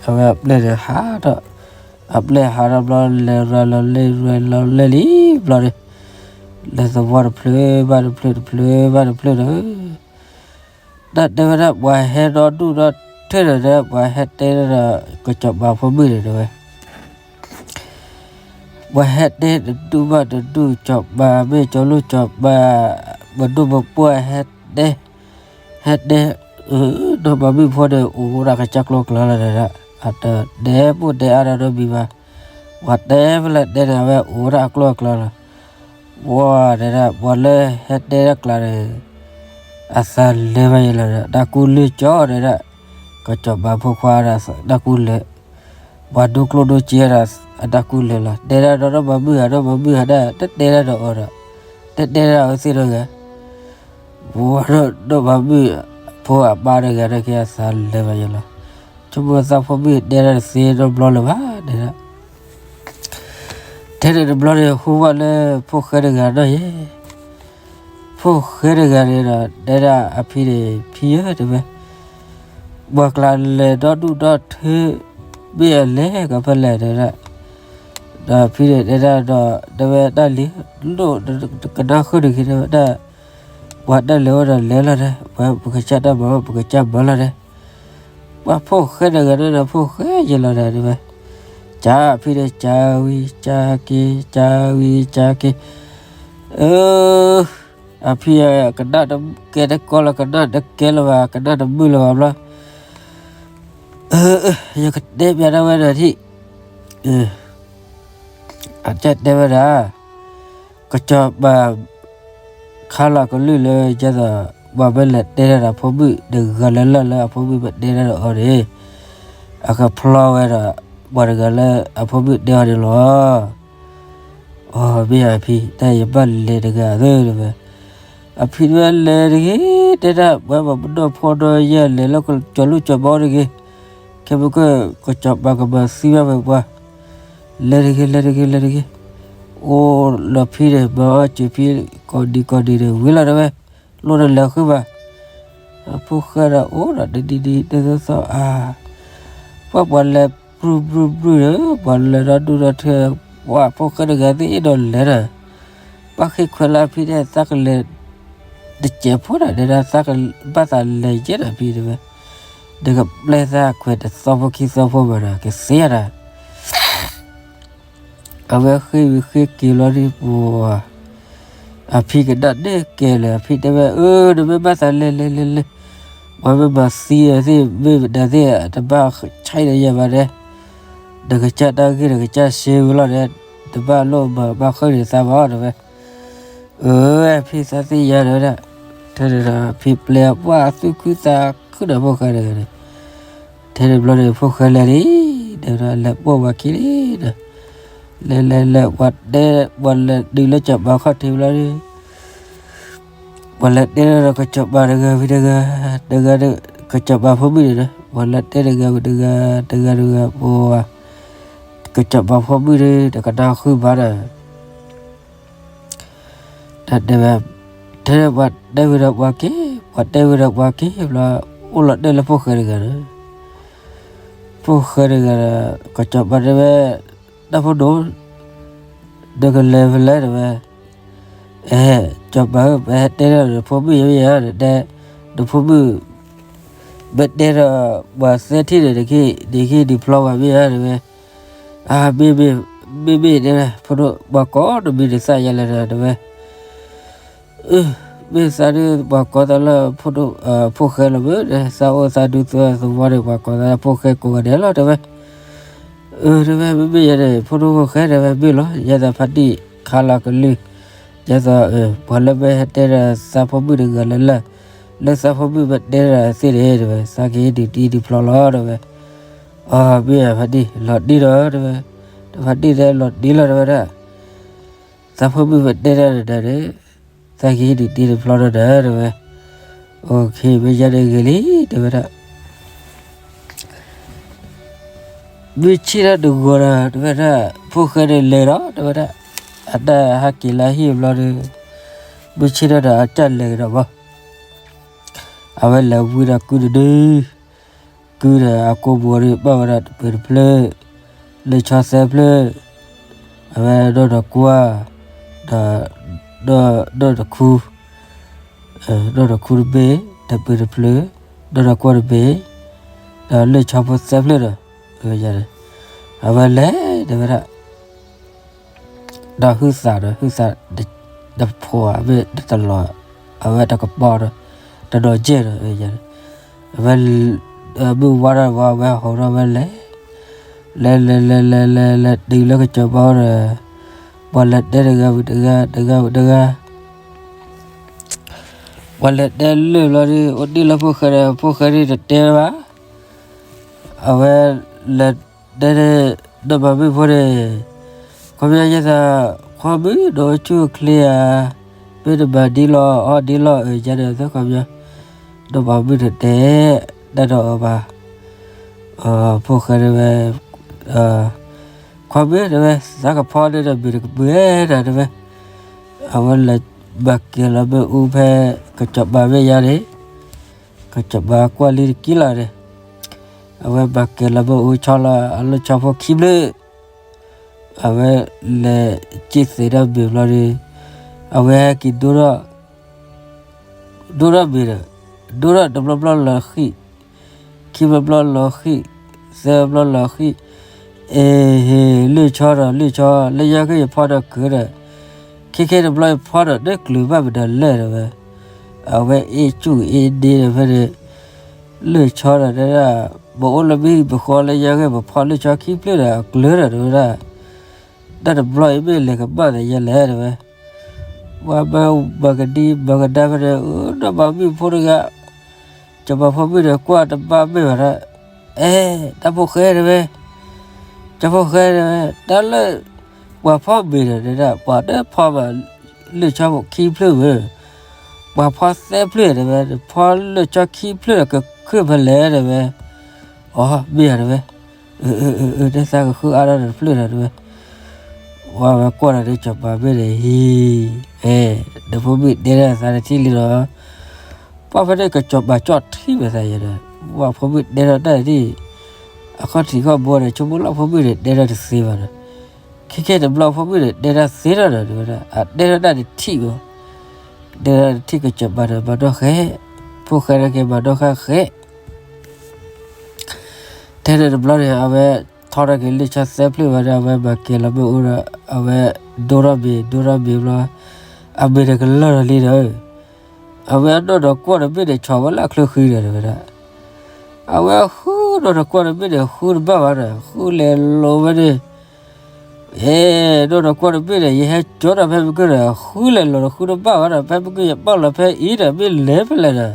အဝဲအပျဲၢ်န့ၣ်ဟးထီၣ် အပျဲၢ်ဟးထီၣ်ဘျီ လဲၤရၤလီၤလဲၣ်ရၤလီၤလဲၣ်လံဘျီန့ၣ် လၢသဝီတဖျၢၣ်ဘၣ်တဖျၢၣ် တဖျၢၣ်ဘၣ်တဖျၢၣ်ဒီး တၢ်တဲဝဲဒၣ် ပှၤဟဲဒီဒူၣ်ဒီထၢဒီး ပှၤဟဲတဲဒီး ကစီၤပၤဖိမုၣ်န့ၣ်တဲဝဲ ပှၤဟဲတဲတဒူၣ်ဘၣ်တဒူၣ် စီၤပၤမ့ၢ်ကၠီၤလိၣ်စီၤပၤ ပဒိၣ်ပပှၢ်ဟဲတဲ ဟဲတဲ နီၢ်မၤမုၣ်ဖိန့ၣ် အိၣ်ဝဲဒၣ်ကစၢ်ကျိၤကျၢၤလီၤဒီး အတတဲပိၢ်တဲအါဒီးနီတမံၤဘၣ်. ပှၤတဲဖဲလဲၣ်တဲန့ၣ် အဝဲအိၣ်ဝဲဒၣ်အကျိၤအကျၢၤလီၤ. ဝဲတဲဒၣ် ပှၤလၢဟဲတဲတၢ်ကျါန့ၣ် အသးလၢာ်ဘၣ်ယဲလီၤဒီး တၢ်ကူၣ်လၢာ်ကၠီဒီး ကစီၤပၤဖိခွါဒီး တၢ်ကူၣ်လၢာ် ပှၤဒိၣ်ကျိၣ်ဒိၣ်စ့ဒီး အတၢ်ကူၣ်လၢာ်လီၤ. တဲဒၣ်ဒီးနီၢ်မၤမုၣ်ဧၢ နီၢ်မၤမုၣ်ဧၢ တတဲဒၣ်ဒီးအီၤဒီး တတဲဒၣ်အဝဲသ့ၣ်နီတဂၤ ပှၤနီၢ်မၤမုၣ်ဖိအပၢ်တဂၤန့ၣ်က့ အသးလၢာ်ဘၣ်ယဲလီၤ. ဆိကမိၣ်သးဖိမုၣ်တဲဒၣ်တသ့နီတဘျီလၢၤဘၣ် တဲဒၣ်. ထဲန့ၣ်တဘျီန့ၣ် ဟူဘၣ်လၢဖိၣ်ဃဲတဂၤနီၢ်ယဲ ဖိၣ်ဃဲတဂၤန့ၣ်ဒီး တဲဒၣ်အဖံန့ၣ် ဖံဧၢ တဲဝဲ ပှၤကျါလဲၤဒီဒူၣ်ဒီထၢ မ့ၢ်အလဲၤကီးဖဲလဲၣ် တဲဒၣ်. ဒီးဖံန့ၣ်တဲဒၣ်ဒီး တဲဝဲတၢ်လံၤ လိၣ်ကနၣ်ဃုာ်တဂ့ၤ တဲဝဲဒၣ် ပှၤတၢ်လဲၤအိၣ်ဒီးလဲၤလီၤဒီး ပှၤပကစၢ်တၢ်မၤအိၣ် ပကစၢ်မၤလီၤဒီး ပှၤဖိၣ်ဃဲတဂၤန့ၣ်ဒီး ဖိၣ်ဃဲယဲလီၤဒီး တဲဝဲ ကၢ်ဖံန့ၣ် ကၢ်ဝံၤကၢ်က့ၤ ကၢ်ဝံၤကၢ်က့ၤ အၢ အဖံ ကနၣ်တကဲတကီလၢၤ ကနၣ်တကဲလၢၤဘၣ် ကနၣ်တမုာ်လၢၤဘၣ်ဘျီ ယကတဲပျးဒၣ်ဝဲဒၣ်ထံၣ် အတဲတဲဝဲဒၣ် ကစီၤပၤ ခါလီၤကလုၢ်လၢ ဒ်သိး ပှၤမ့ၢ်လဲၤတဲတၢ်ဒီးအဖိမုၣ်တဂၤလၢ်လၢ်လၢအဖိမုၣ်မ့ၢ်တဲတၢ်ဒီးအီၤန့ၣ် အကဖျီဝဲဒီး ပှၤတဂၤလၢအဖိမုၣ်တဲအီၤန့ၣ်လီၤ. အီ မ့ၢ်ယၤဖံ တၢ်ယဘၣ်လဲၤတဂၤသၢတဝဲ, အဖံတဝဲလဲၤတဂ့ၤ တဲတၢ် ပှၤမၤပနီၣ်ဖီဒီးယဲၢ် လဲၤလၢကစီၤလူၢ်ကစီၤဘီတဂ့ၤ, ခဲမုၢ်ကၢၢ် ကစီၤပၤကမၤသံဘၣ်ဝဲပှၤ, လဲၤတဂ့ၤ လဲၤတဂ့ၤ လဲၤတဂ့ၤ, အိၣ်လီၤဖံန့ၣ် မၤအီၣ်စၢၤဖံ ကိးနံၤကိးနံၤန့ၣ် ဝံၤလီၤတဝဲ, လိၣ်တလဲၤဃုဘၣ် အဖိၣ်ဃဲဒီးအိၣ်ဒီးတနံၤနံၤတသီသီအါ, ပှၤပှၤလဲၤပြုၢ်ပြုၢ်ပြုၢ်ဒီး ပှၤလဲၤဒီဒူၣ်ဒီထၢ, ပှၤဖိၣ်ဃဲတဂၤသ့ၣ်အဲၣ်ဒိးလဲၤဒီး, ဘၣ်ဃ့ခွဲးလၢအဖံတဲသးကလဲၤ တစဲးဖိဒၣ် တဲဒၣ်သးကဘၣ်သးလဲၤယဲၢ်ဒီးဖံတဲဝဲ, နကပျဲသးခွဲးတသီဖိခံသီဖိမးဒီး ကသ့ယၤဒီး အဝဲဃ့ဝံၤဃ့က့ၤလီၤဒ်ပှၤ, အဖံကနၣ်န့ၢ်ကဲလၢာ် အဖံတဲဝဲ အၢ နမ့ၢ်ဘၣ်သးလဲၤလဲၤလဲၤလဲၤ, ပှၤမ့ၢ်မၤသံအီၤသ့ၣ် မ့ၢ်မတၤသ့ၣ် တဘၣ်ဆဲးဒီးယဲၢ်ဘၣ်ဒဲး, နကစၢ်တၢ်ဂ့ၢ် နကစၢ်စ့ဝံၤလီၤဒီး တဘၣ်လိၣ်မၤဘၣ်ဃုာ်န့ၢ်သးဘၣ်တဲဝဲ, အၢ ဖံသးသ့ၣ်ညါတဲဝဲဒၣ်, ထဲန့ၣ်ဒီးဖံပျဲအပှၢ်သူၣ်ခုသးခုဒီးဖိၣ်ဃဲတဂၤန့ၣ်, ထဲန့ၣ်ဘျီန့ၣ် ဖိၣ်ဃဲလဲၤလံ, တဲဝဲဒၣ်လဲၤပိာ်ပှၤခံလံဒီး, လဲၤလဲၤလဲၤ ပှၤတဲ ပှၤလဲၤတုၤလၢစီၤပၤခီၣ်ထံးဘျီန့ၣ် ပှၤလဲၤတဲဒီးကစီၤပၤတဂၤဝံၤတဂၤ, တဂၤဒီး ကစီၤပၤဖိမုၣ်န့ၣ်ဒီး ပှၤလဲၤတဲတဂၤဝံၤတဂၤ, တဂၤတဂၤ ပှၤ, ကစီၤပၤဖိမုၣ်န့ၣ် တကနၣ်ဃုာ်ဘၣ်ဒီး တၢ်တဲဝဲ, ထဲပှၤတဲဝံၤဒီးပှၤက့ၤ, ပှၤတဲဝံၤဒီးပှၤက့ၤဘျီ, အိၣ်လီၤတဲာ်လၢဖိၣ်ဃဲတဂၤဒီး, ဖိၣ်ဃဲတဂၤဒီး ကစီၤပၤတဲဝဲ, တၢ်ဖိဒိၣ် နကလဲၤဖဲလဲၣ်တဲဝဲ, အဲ စီၤပၤဧၢ ပဟဲတဲဒီးနဖိမုၣ်ယဲမ့ၢ်ဧါ, နတဲ နဖိမုၣ် မ့ၢ်တဲဒီးပှၤသၢထံၣ်န့ၣ် နကဟ့ၣ်ဒုးဖျီဝဲမ့ၢ်ဧါတဲဝဲ, အၢ မ့မ့ၢ် မ့မ့ၢ်တဲဝဲ ဖိဒိၣ် ပှၤကိးတမံၤန့ၣ်သးယဲလဲၣ်တဲဝဲ, မ့ၢ်သးဒ်ပှၤကိးသးလၢ ဖိဃဲလီၤမ့ၢ် သးအိၣ်သးဒူသဝီန့ၣ် ပှၤကိးသးလၢဖိဃဲကိးဂၤဒဲးလီၤတဲဝဲ, အၢ တဲဝဲ မ့မ့ၢ်ယဲန့ၣ် ဖိဒိၣ်ဖိဃဲတဲဝဲ မ့ၢ်လီၤ ယဲသးဖါတံၢ်ခါလီၤကလုၢ်, ယဲသး ပှၤလၢမ့ၢ်ဟဲတဲဒီးသးဖိမုၣ်တဂၤလၢ်လၢ်, လၢသးဖိမုၣ်မ့ၢ်တဲဒီးသ့ၣ်န့ၣ်တဲဝဲ သးကဟ့ၣ်ဒုးတံၢ်ဒုးဖျီလီၤတဲဝဲ, အၢ မ့ၢ်ယဲဖါတံၢ် လီၤတံၢ်ဒီးတဲဝဲ, တဖါတံၢ်တဲလီၤတံၢ်လီၤတဲဝဲဒၣ် သးဖိမုၣ်မ့ၢ်တဲတၢ်န့ၣ်ဒီး သးကဟ့ၣ်ဒုးတံၢ်ဒုးဖျီဒီးနၤတဲဝဲ, အိၣ်ခ့ မ့ၢ်ယဲန့ၣ်ဂ့ၤလံတဲဝဲဒၣ်, မုၢ်ဆ့ၣ်ထီၣ်တဂီၤဒီး တဲဝဲဒၣ်, ဖိဃဲန့ၣ်လဲၤဒီး တဲဝဲဒၣ်, အတၢ်ဟးက့ၤလၢဟံၣ်ဘျီဒီး, မုၢ်ဆ့ၣ်ထီၣ်ဒီးအတၢ်လဲၤကဒီးဘၣ်, အဝဲလဲၤဝံဒီးကုတဒု, ကုဒီးအကိာ်ပူၤဒီးဘၣ်ဝဲဒၣ်တပၢၤတဖျၢၣ်, လၢၢ်ဆီသၢဖျၢၣ်, အဝဲဒိၣ်ဒီးကွၢ်, ဒီး, ဒိၣ်ဒီးခူ ဒိၣ်ဒီးခူတဘ့ၣ်, တပၢၤတဖျၢၣ်, ဒိၣ်ဒီးကွၢ်တဘ့ၣ်, ဒီးလၢၢ်ဆီဖိသၢဖျၢၣ်ဒီး, အဝဲလဲၤတဲဝဲဒၣ်, ဒီးဟုသးဒီး ဟုသး, တဖိးမ့ၢ်တတလီၤ, အဝဲတကပီၤဒီး, တနီၤကဲၣ်ဒီး, အဝဲ, မုၢ်ဝါထီၣ်ဝဲ အဝဲဟီထီၣ်ဝဲလဲၤ, လဲၤလဲၤလဲၤလဲၤလဲၤလဲၤတုၤလၢကစီၤပၤဒီး, ပှၤလဲၤတဲတဂၤဝံၤတဂၤ တဂၤဝံၤတဂၤ ပှၤလဲၤတဲလၢာ်ဘျီဒီး အိၣ်တ့ၢ်လၢဖိၣ်ဃဲဒီး ဖိၣ်ဃဲဒၣ်တတဲဘၣ်, အဝဲလဲၤတဲန့ၣ်, ဒီးမၤမုၣ်ဖိန့ၣ်, ခီပညီယဲသး, ခီမုၣ်ဒီးအိၣ်ဆူၣ်အိၣ်ချ့ဧါ, မ့ၢ်တမၤဒ်လီၤအီၤဒ်လီၤအၢယါန့ၣ် သၢခီပညီ, ဒီးမၤမုၣ်တတဲတၢ်ဒီးအီၤဘၣ်, ဖိၣ်ဃဲဒၣ်ဝဲ ခီမုၣ်တဲဝဲ သးကဖီန့ၣ်ဒီးမ့ၢ်တကပၢၤနၤတဲဝဲ, အဝဲလဲၤဘၣ်ကဲၤလီၤမ့ၣ်အူဖဲ ကစီၤပၤမ့ၢ်ယါန့ၣ်, ကစီၤပၤကွၢ်လံတကံလီၤန့ၣ်, အဝဲဘၣ်ကဲၤလီၤမ့ၣ်အူဆီလီၤအလၢၢ်ဆီဖိခံဖျၢၣ်, အဝဲလဲၤစ့ၢ်သ့ၣ်ဒီးမ့ၢ်ဘျီဒီး, အဝဲဟဲက့ၤဒိၣ်ထီၣ် ဒိၣ်ထီၣ်မ့ၢ်ဒီး, ဒိၣ်ထီၣ်တဘျီဘျီလီၤဃံၣ်, ခံဘျီဘျီလီၤဃံၣ်, သၢဘျီလီၤဃံၣ်, အ့ဟ့ၣ် လၢၢ်ဆီဒီး လၢၢ်ဆီ, လၢညါက့ၤယဖီဒီးကၢၤဒီး, ခဲခဲတဘျီယဖီဒီး တကျုၤဘၣ်မနုၤလဲၣ်တဲဝဲ, အဝဲအ့ၣ်ကူၣ်အ့ၣ်ဒ့ဒီးဖဲန့ၣ်, လၢၢ်ဆီဒီးတဲဒၣ်, ပအိၣ်လၢမံဘဃီလၢညါက့ၤ ပဖီလၢၢ်ဆီခံဖျၢၣ်ဒီးအကျၢၤဒီးတဲဝဲဒၣ် တၢ်တဘျီအံၤမ့ၢ်လဲၤကမၣ်သးယဲလဲၣ်တဲဝဲ, ပှၤမၤမၤကဒံမၤကဒါဖဲန့ၣ် နီၢ်မၤမုၣ်ဖိတဂၤ, စီၤပၤဖိမုၣ်န့ၣ် ကွၢ်တဘၣ်မ့ၢ်ဘၣ်ဒီး, အဲ, တၢ်ဖိၣ်ဃဲတဲဝဲ, စီၤဖိၣ်ဃဲတဲဝဲ, တၢ်လၢ ပှၤဖီမ့ၤဒီး တဲဒၣ် ပှၤတဖီမး လၢာ်ဆီခံဖျၢၣ်ဝဲ, ပှၤဖီသၢဖျၢၣ်တဲဝဲ, နဖီလၢာ်ဆီခံဖျၢၣ်ဒီး ကခုၣ်ဖဲလဲၣ်တဲဝဲ, အီ မ့ၢ်ဧါတဲဝဲ, အၢ အၢ အၢ အၢ တၢ်သးကခုၣ်အါထီၣ်ဒီးတဖျၢၣ်ဒီးတဲဝဲ, ဝဲကွၢ်ဒီး စီၤပၤမ့ၢ်န့ၣ်ဟံး, အဲ, ဒီးဖိမုၣ်တဲထီၣ်သးတထံၣ်လံဒီး, ပှၤဖဲန့ၣ် ကစီၤပၤကၠီၣ်ထံဝဲသးယဲဒီး, ပှၤဖိမုၣ်တဲထီၣ်တၢ်န့ၣ်, အခီၣ်ထံးခီၣ်ဘိန့ၣ် ဆိကမိၣ်လၢဖိမုၣ်န့ၣ် တဲထီၣ်တသ့ဘၣ်ဒီး, ခဲခဲတဘျီဖိမုၣ်န့ၣ် တဲထီၣ်သ့ထီၣ်ဒီး တဲဝဲဒၣ် အတဲထီၣ်တၢ်တထံၣ်ဘၣ်, တဲထီၣ်တထံၣ် ကစီၤပၤဒီးမၤနီၣ်ဃဲ, ဖိၣ်ဃဲနာ်က့မၤနီၣ်ဃဲဃဲ ထဲန့ၣ်တဘျီန့ၣ် အဝဲထီထီၣ်က့ၤလၢာ်ဆီသၢဖျၢၣ်ဝဲဒီး အဝဲမၤကဲၤလီၤမ့ၣ်အူဒီး အဝဲဒိထီၣ်မ့ၤ ဒိထီၣ်မ့ၤဘျီ, အမ့ၤတကလၢာ်ဒီးလံဒီး, အဝဲအနီၢ်ဒီးကွီၢ်တဘ့ၣ်န့ၣ် ဆီၣ်ဝဲလၢအချၢဃံဒီး တဲဝဲဒၣ်, အဝဲဃုနီၢ်ဒီးကွီၢ်တဘ့ၣ်န့ၣ် ဃုတဘၣ်ဘၣ်ဒီး ဃုလဲၤလိာ်ဝဲန့ၣ် အဲ, နီၢ်ဒီးကွီၢ်တဘ့ၣ်န့ၣ် ယဟဲကၠီဒီးဖဲမုၢ်ကၢၢ်ဒီး ဃုလဲၤလိာ်ဒီးဃုတဘၣ်ဘၣ်ဒီး ဖဲမုၢ်ကၢၢ်ယပာ်လီၤဖဲအံၤဒီး မ့ၢ်လဲၤဖဲလဲၣ်ဒီး,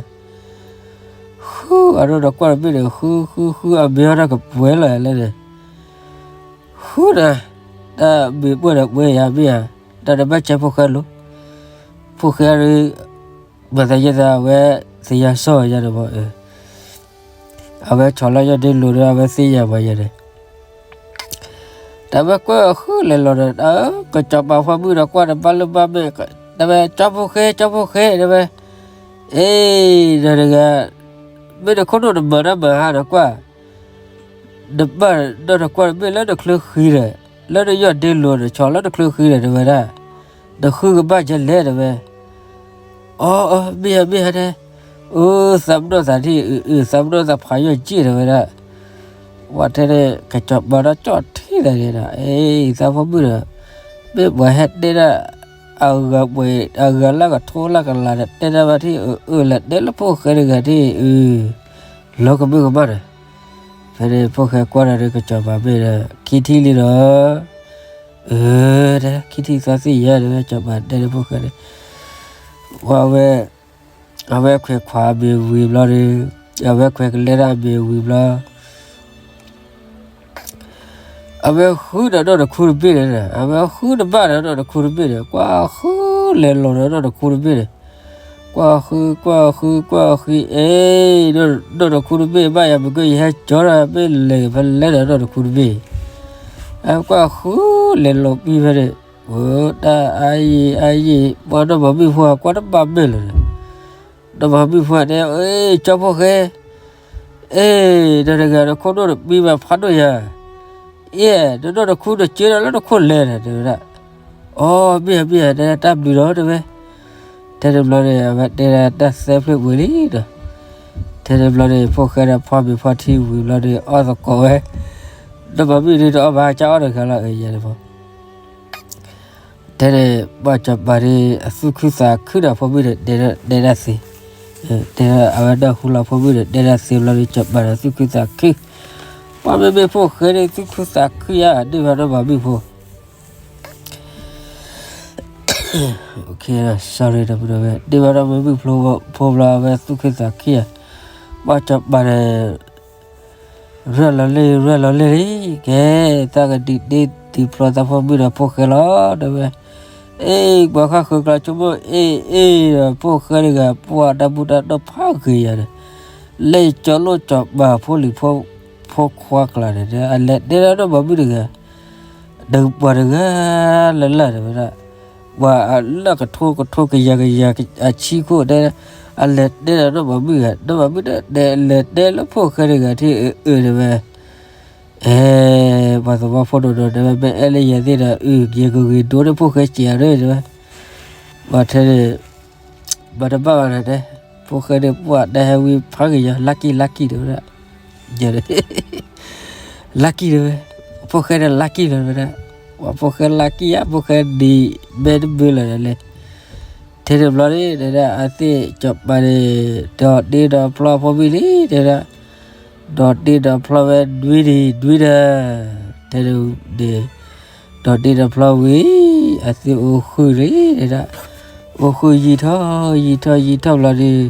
ဃုအနီၢ်ဒီးကွီၢ်တဘ့ၣ်န့ၣ် ဃုဃုဃု အမ့ၤအီၣ်တၢ်ကပှဲၤလီၤလဲၣ်န့ၣ်, ဃုဒီး, တၢ်မ့ၤပှဲၤဒီးပှဲၤယၤမ့ၢ်ဧါ, တၢ်တဘၣ်စဲးဖိၣ်ဃဲလိၤ, ဖိၣ်ဃဲဒီး မၤသးယဲသး အဝဲသ့ၣ်ညါစီၣ်ယၤဒီးဘၣ်, အဝဲဆီၣ်လၢယီၢ်ဒ့လိၤဒီး အဝဲသ့ၣ်ညါဘၣ်ယၤန့ၣ်, တၢ်ဝဲကွၢ်ဃုလဲၤလိာ်ဒီး ကစီၤပၤဖိမုၣ်ဒီးကွၢ်တဘၣ်လၢဘၣ်မ့ၢ်, တၢ်ဝဲ ကၠီဖိၣ်ဃဲ ကၠီဖိၣ်ဃဲ တဲဝဲ, အ့, ဒီးတဂၤ, မ့ၢ်နခိၣ်နူာ်နမၤတၢ်မၤဟါဒီးကွၢ် နဘၣ်နီၢ်ဒီးကွီၢ်တဘ့ၣ်လၢနချၢဃံဒီး, လၢနယီၢ်ဒ့လိၤဒီး ဆီၣ်လၢနချၢဃံဒီး တဲဝဲဒၣ်, နဃုကဘၣ်ယဲလဲၣ် တဲဝဲ, အီ အီ မ့ၢ်ဧါ မ့ၢ်ဧါတဲ, အၢ သးပနီၣ်သးထံၣ် အၢ အၢ သးပနီၣ်သးဖးယီၢ်က့ၣ် တဲဝဲဒၣ်, ဝဲထဲန့ၣ် ကစီၤပၤဒီးကၠီၣ်ထံသးန့ၣ်ဒီး အ့ သးဖိမုၣ်ဒီး, မ့ၢ်ပှၤဟဲတဲဒၣ် အဂၤပှဲၤ အဂၤလၢကထိလၢကလးဒီး တဲဒၣ်ဘၣ်ထံၣ် အၢ အၢ လဲၤတဲလၢဖိၣ်ဃဲတဂၤထံၣ် အၢ လီၤကမၢကမၣ်ဒီး, ဖဲန့ၣ်ဖိၣ်ဃဲကွၢ်ဒီး ကစီၤပၤမ့ၢ်ဒီး ခံထံၣ်လံဒီး, အၢ တဲ ခံထံၣ်သီသ့ၣ်ညါဒီး စီၤပၤတဲလၢဖိၣ်ဃဲန့ၣ်, ဝဲ အဝဲခွဲးခွါအမ့ၤဝံၤဘျီဒီး, အဝဲခွဲးကလဲတၢ်အမ့ၤဝံၤဘျီ အဝဲဃုဒီးနီၢ်တခူတဘ့ၣ်န့ၣ်, အဝဲဃုတဘၣ်ဒီးနီၢ်တခူတဘ့ၣ်န့ၣ်, ကွၢ်ဃုလဲၤလီၤဒီးနီၢ်တခူတဘ့ၣ်န့ၣ်, ကွၢ်ဃု ကွၢ်ဃု ကွၢ်ဃု အ့, နီၢ်တခူတဘ့ၣ်ဘၣ်ယၤ မုၢ်ကၢၢ် ယဟဲကၠီဒီး မ့ၢ်လဲၤဖဲလဲၣ်ဒီးနီၢ်တခူတဘ့ၣ်, အကွၢ်ဃုလဲၤလီၤကွံာ်ဖဲန့ၣ်, အိၣ်တၢ်အါယံာ်အါယံာ် ပှၤနီၢ်မၤမုၣ်ဖိကွၢ်တဘၣ်မ့ၢ်လၢၤန့ၣ်, နီၢ်မၤမုၣ်ဖိတဲ အ့ ကၠီဖိၣ်ဃဲ အ့, ဒီးတဂၤဒီးခိၣ်နူာ်တပံဘၣ်ဖးဒိၣ်ယၤ, ယဲ, ဒီးနီၢ်တခူတစၢဒီးလၢတခိၣ်လဲၤဒီး တဲဝဲဒၣ်, အီ မ့ၢ်ဧါ မ့ၢ်ဧါ တဲ တၢ်ဘျုးဒီး တဲဝဲ, ထဲန့ၣ်ဘျီန့ၣ် အဝဲတဲဒၣ်တၢ်သၢဖျၢၣ်ပှဲၤလံဒီး, ထဲန့ၣ်ဘျီန့ၣ် ဖိၣ်ဃဲဒီးဖီမ့ၤဖီထံဝံၤဘျီန့ၣ် အီၣ်သကိးဝဲ, နီၢ်မၤမုၣ်ဒုးတအီၣ်ဘၣ် ကၢ်အီၣ်တဂၤလီၤ အယဲန့ၣ်ဖိ ထဲန့ၣ် ဘၣ်စီၤပၤန့ၣ် အသူၣ်ခုသးခုဒီးဖိမုၣ်န့ၣ် တဲဒၣ်သ့, တဲဒၣ်အဝဲဒၣ်ဃူလီၤဖိမုၣ်န့ၣ် တဲဒၣ်သ့ဘျီန့ၣ် စီၤပၤဒီးသူၣ်ခုသးခု, ပှၤမ့မ့ၢ်ဖိၣ်ဃဲန့ၣ် သူၣ်ခုသးခုယါ ဒ့ၣ်ဘၣ်နီၢ်မၤမုၣ်ဖိ sorry ဒီပုၢ်ဒီဝဲၢ် ဒ့ၣ်ဘၣ်နီၢ်မၤမုၣ်ဖိဘျီ အဝဲသူၣ်ခုသးခုယါ, ဘၣ်စီၤပၤန့ၣ် ရၢၢ်လီၤလံ ရၢၢ်လီၤလံလံ, ကဲ, သးကဒုးတ့ဒုးဖျီသးဖိမုၣ်ဒီးဖိၣ်ဃဲလီၤ တဲဝဲ, အ့, ပှၤဃၣ်ဃုာ်ကျါဆိကမိၣ် အ့ အ့ ဒီးဖိၣ်ဃဲတဂၤ ပှၤတၢ်မူတၢ်ဒိၣ်ဖးဂ့ၤယၤန့ၣ်, လၢစီၤလိၣ်စီၤပၤဖိလံၤဖိခွါကျါန့ၣ် အလဲၤတဲဒၣ်နီၢ်မၤမုၣ်တဂၤ ဒီးပှၤတဂၤလၢ်လၢ်တဲဝဲဒၣ်, ပှၤအလၢကထိကထိကယၤကယၤအဆံးခိၣ်တဲ, အလဲၤတဲဒီးနီၢ်မၤမုၣ်ဂၤ နီၢ်မၤမုၣ်တဲ လဲၤတဲလၢဖိၣ်ဃဲတဂၤထံၣ်အၢ အၢ တဲဝဲ, အဲ, ပှၤသဝီဖိဒိၣ်ဒိၣ်တဲဝဲ မ့ၢ်အဲၣ်လၢယၤသ့ၣ်ဒီး အုၣ် ယကဂ့ၤဒိးန့ၢ်ဖိၣ်ဃဲစံးယၤဒီး တဲဝဲ, ပှၤထဲန့ၣ် ဘၣ်တဘၣ်ဘၣ်ဒီးတဲ, ဖိၣ်ဃဲန့ၣ်ပှၤတၢ်ဟဲဝံဖးဂ့ၤယၤ lucky lucky တဲဝဲဒၣ်, lucky တဲဝဲ, ဖိၣ်ဃဲန့ၣ် lucky လီၤတဲဝဲဒၣ်, ပှၤဖိၣ်ဃဲ lucky ယါ ဖိၣ်ဃဲဒ်မဲတမုာ်လီၤဒီးလဲၣ်, ထဲန့ၣ်ဘျီန့ၣ် တဲဒၣ်အသ့ၣ်စီၤပၤန့ၣ် ဒီးတ့ဒီးဖျီဖိမုၣ်လံ တဲဒၣ်, ဒီးတ့ဒီးဖျီဝဲနွံနံၤနွံနၤ, ထဲန့ၣ်န့ၣ် ဒီးတ့ဒီးဖျီဝံၤ အသ့ၣ်အိၣ်ဃုာ်လံ တဲဒၣ် အိၣ်ဃုာ်ယံာ်ထီၣ်ယံာ်ထီၣ်ယံာ်ထီၣ်ဘျီဒီး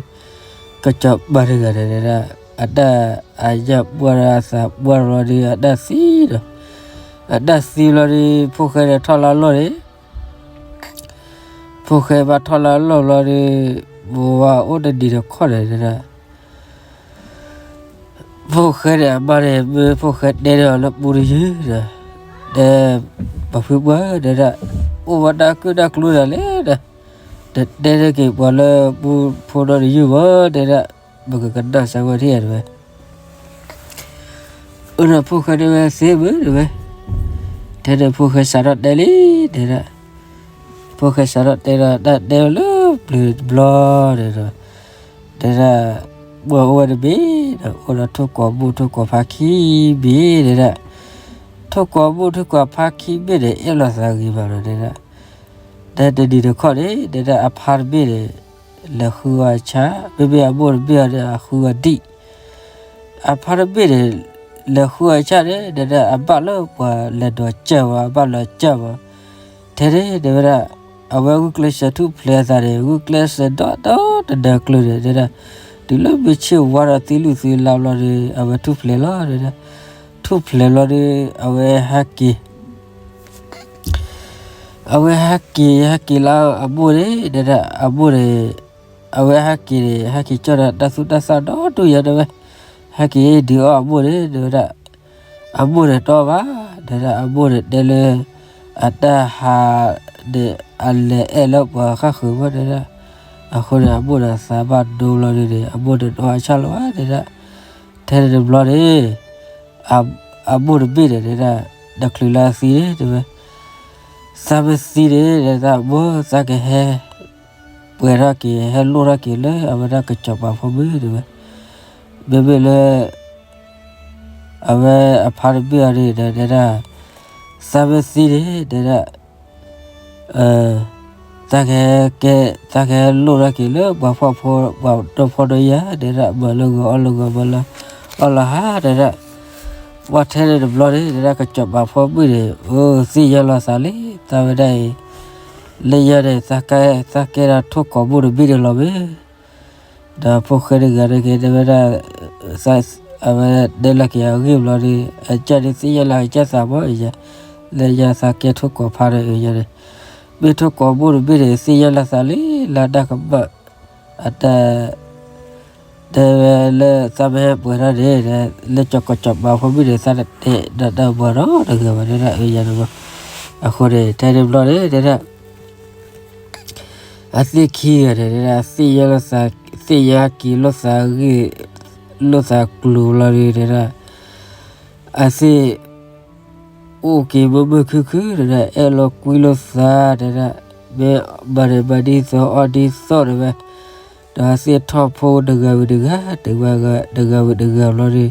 ကစီၤပၤတဂၤန့ၣ်ဒၣ် အတၢ်အညၣ်ပှၢ်ဒီးအသးပှၢ်ဘျီဒီး အတၢ်သံဒီး အတၢ်သံဘျီဒီး ဖိၣ်ဃဲန့ၣ်ထီၣ်လၢအလီၢ်န့ၣ် ဖိၣ်ဃဲဘၣ်ထီၣ်လၢအလီၢ်ဘျီဒီး ပဝဲအိၣ်တနံၤတခီန့ၣ်ဒၣ် ဖိၣ်ဃဲန့ၣ်အမါန့ၣ် မ့ၢ်ဖိၣ်ဃဲတဲန့ၢ်အီၤလၢပူတယုၢ်ဒီး တဲ ပှၤဖုပှၢ်တဲဒၣ် အိၣ်ဝဲတၢ်ကုၢ်တၢ်ကျိဒၣ်လဲၣ်ဒီး တတဲန့ၢ်က့ၤပှၤလၢပူဖိနီတယုၢ်ဘၣ်တဲဒၣ် ပကကနၣ်စၢၤဝဲဒၣ်တဲဝဲ အၢဒီးဖိၣ်ဃဲတဲဝဲသ့မုၢ်တဲဝဲ ထဲန့ၣ်ဖိၣ်ဃဲစးထီၣ်တဲလံတဲဒၣ် ဖိၣ်ဃဲစးထီၣ်တဲဒီးတၢ်တဲဝဲလၢပျၢၤတဘျီန့ၣ်ဒီး တဲဒၣ် ပှၤအိၣ်ဝဲတဘ့ၣ်ဒီး အိၣ်ဒီးထိၣ်ကိးဘိၣ်ထိၣ်ကိးဖါခံဘ့ၣ်တဲဒၣ် ထိၣ်ကိးဘိၣ်ထိၣ်ကိးဖါခံဘ့ၣ်န့ၣ် အဲၣ်လိာ်သးဂ့ၤဘၣ်ဒီးတဲဒၣ် တဲတနံၤတခီန့ၣ် တဲဒၣ်အဖါတဘ့ၣ်န့ၣ် လဲၤဃုအီၤအဆၣ် မ့မ့ၢ်အမိၢ်တဘ့ၣ်အီၤန့ၣ် အဃုအီၤဒံၣ် အဖါတဘ့ၣ်န့ၣ် လဲၤဃုအီၤအဆၣ်န့ၣ် တဲဒၣ်အဘၣ်လၢပှၤလဲၤဒိးစၢၤဝဲ အဘၣ်လၢအစၢၤဝဲ ထဲန့ၣ်တဲဝဲဒၣ် အဝဲဂုာ်ကျဲးစၢးထူၣ်ဖျဲးအသးန့ၣ် ဂုာ်ကျဲးစၢးဒီဒီတနၤကျၢၤန့ၣ် တဲဒၣ် တုၤလၢမုၢ်ဆ့ၣ်ဝါဒီးသံလုၢ်သံလါဘျီဒီး အဝဲထူၣ်ဖျဲးလီၤတဲဒၣ် ထူၣ်ဖျဲးဘျီဒီး အဝဲဟဲက့ၤ အဝဲဟဲက့ၤဟဲက့ၤလၢအမိၢ်န့ၣ် တဲဒၣ်အမိၢ်န့ၣ် အဝဲဟဲက့ၤန့ၣ် ဟဲက့ၤကၠီၣ်ဒီးတၢ်သူၣ်တၢ်သၣ်ဒီဒူၣ်ယါတဲဝဲ ဟဲက့ၤဒုးအီၣ်အမိၢ်န့ၣ် တဲဝဲဒၣ် အမိၢ်န့ၣ်တီဘၣ် တဲဒၣ်အမိၢ်န့ၣ်တဲလၢ အတၢ်ဟးန့ၣ် အလဲၤအဲၣ်လၢပှၤဃၣ်ဃုာ်မးတဲဒၣ် အဃိန့ၣ် အမိၢ်န့ၣ်သးဘၣ်ဒိဘျီဒုန့ၣ် အမိၢ်န့ၣ်တီအဆၣ်လီၤဘၣ် တဲဒၣ် ထဲန့ၣ်တဘျီန့ၣ် အမိၢ်တဘ့ၣ်န့ၣ် တဲဒၣ် တချုးလၢအသံန့ၣ် တဲဝဲ သးမ့ၢ်သံန့ၣ် တဲဒၣ်မိၢ် သးကဟဲ ပှဲၤထီၣ်က့ၤ ဟဲလိၣ်ထီၣ်က့ၤလၢအဝဲဒၣ်ကစီၤပၤဖိမုၣ် တဲဝဲ မ့မ့ၢ်လၢ အဝဲအဖါတဘ့ၣ်အီၤန့ၣ်ဒီး တဲဒၣ် သးမ့ၢ်သံန့ၣ် တဲဒၣ် သးကဟဲကဲ သးကဟဲလိၣ်ထီၣ်က့ၤလၢပှၤဖှီၣ်ဖိ ပှၤဒီဖှီၣ်ဒီယာ် တဲဒၣ် မၤလၢဂီၤအီၣ်လၢဂီၤ မၤလၢအီၣ်လၢဟါ တဲဒၣ် ပှၤထဲန့ၣ်တဘျီန့ၣ် တဲဒၣ် ကစီၤပၤဖိမုၣ်န့ၣ် အိၣ်သ့ၣ်ညါလီၤသးလံ သးဝဲဒၣ်အံၤ လၢညါန့ၣ် သးကဲဒီးထိၣ်ကိးဘိၣ်တဘ့ၣ်န့ၣ်လီၤမ့ၢ် ဒီးဖိၣ်ဃဲတဂၤန့ၣ်က့ၤတဲဝဲဒၣ် အဝဲတဲလီၤက့ၤအဂ့ၢ်ဘျီဒီး အကၢ်ဒုးသ့ၣ်ညါလၢအကၢ်သးမ့ၢ် လၢညါသးကဲထိၣ်ကိးဖါန့ၣ် အန့ၣ် မ့ၢ်ထိၣ်ကိးဘိၣ်တဘ့ၣ်န့ၣ် သ့ၣ်ညါလီၤသးလံ လၢတၢ်ကမၣ် အတၢ် တဲဝဲလၢသးမ့ၢ်ဟဲပှဲၤထီၣ်န့ၣ် လၢကစီၤပၤဖိမုၣ်န့ၣ် သးတတဲဒီးတၢ်မၤနီတဂၤဘၣ် တဲဒၣ် အယၤန့ၣ်မ့ၢ် အဃိန့ၣ် ထဲန့ၣ်ဘျီန့ၣ် တဲဒၣ် အသ့ၣ်ခံဂၤန့ၣ် တဲဒၣ် သ့ၣ်ညါလီၤသး သ့ၣ်ညါက့ၤလိာ်သးဂ့ၢ် လိာ်သးကျိၤလီၤန့ၣ် တဲဒၣ် အသ့ၣ် အိၣ်က့ၤမုာ်မုာ်ခုၣ်ခုၣ် တဲဒၣ် အဲၣ်လိာ်ကွံလိာ်သး တဲဒၣ် မ့ၢ်မၤန့ၢ်မၤဒ်သိးအီၣ်ဒ်သိး တဲဝဲ ဒီးအသ့ၣ်ထီၣ်ဖိတဂၤဝံၤတဂၤ တဂၤဝံၤတဂၤဘျီန့ၣ်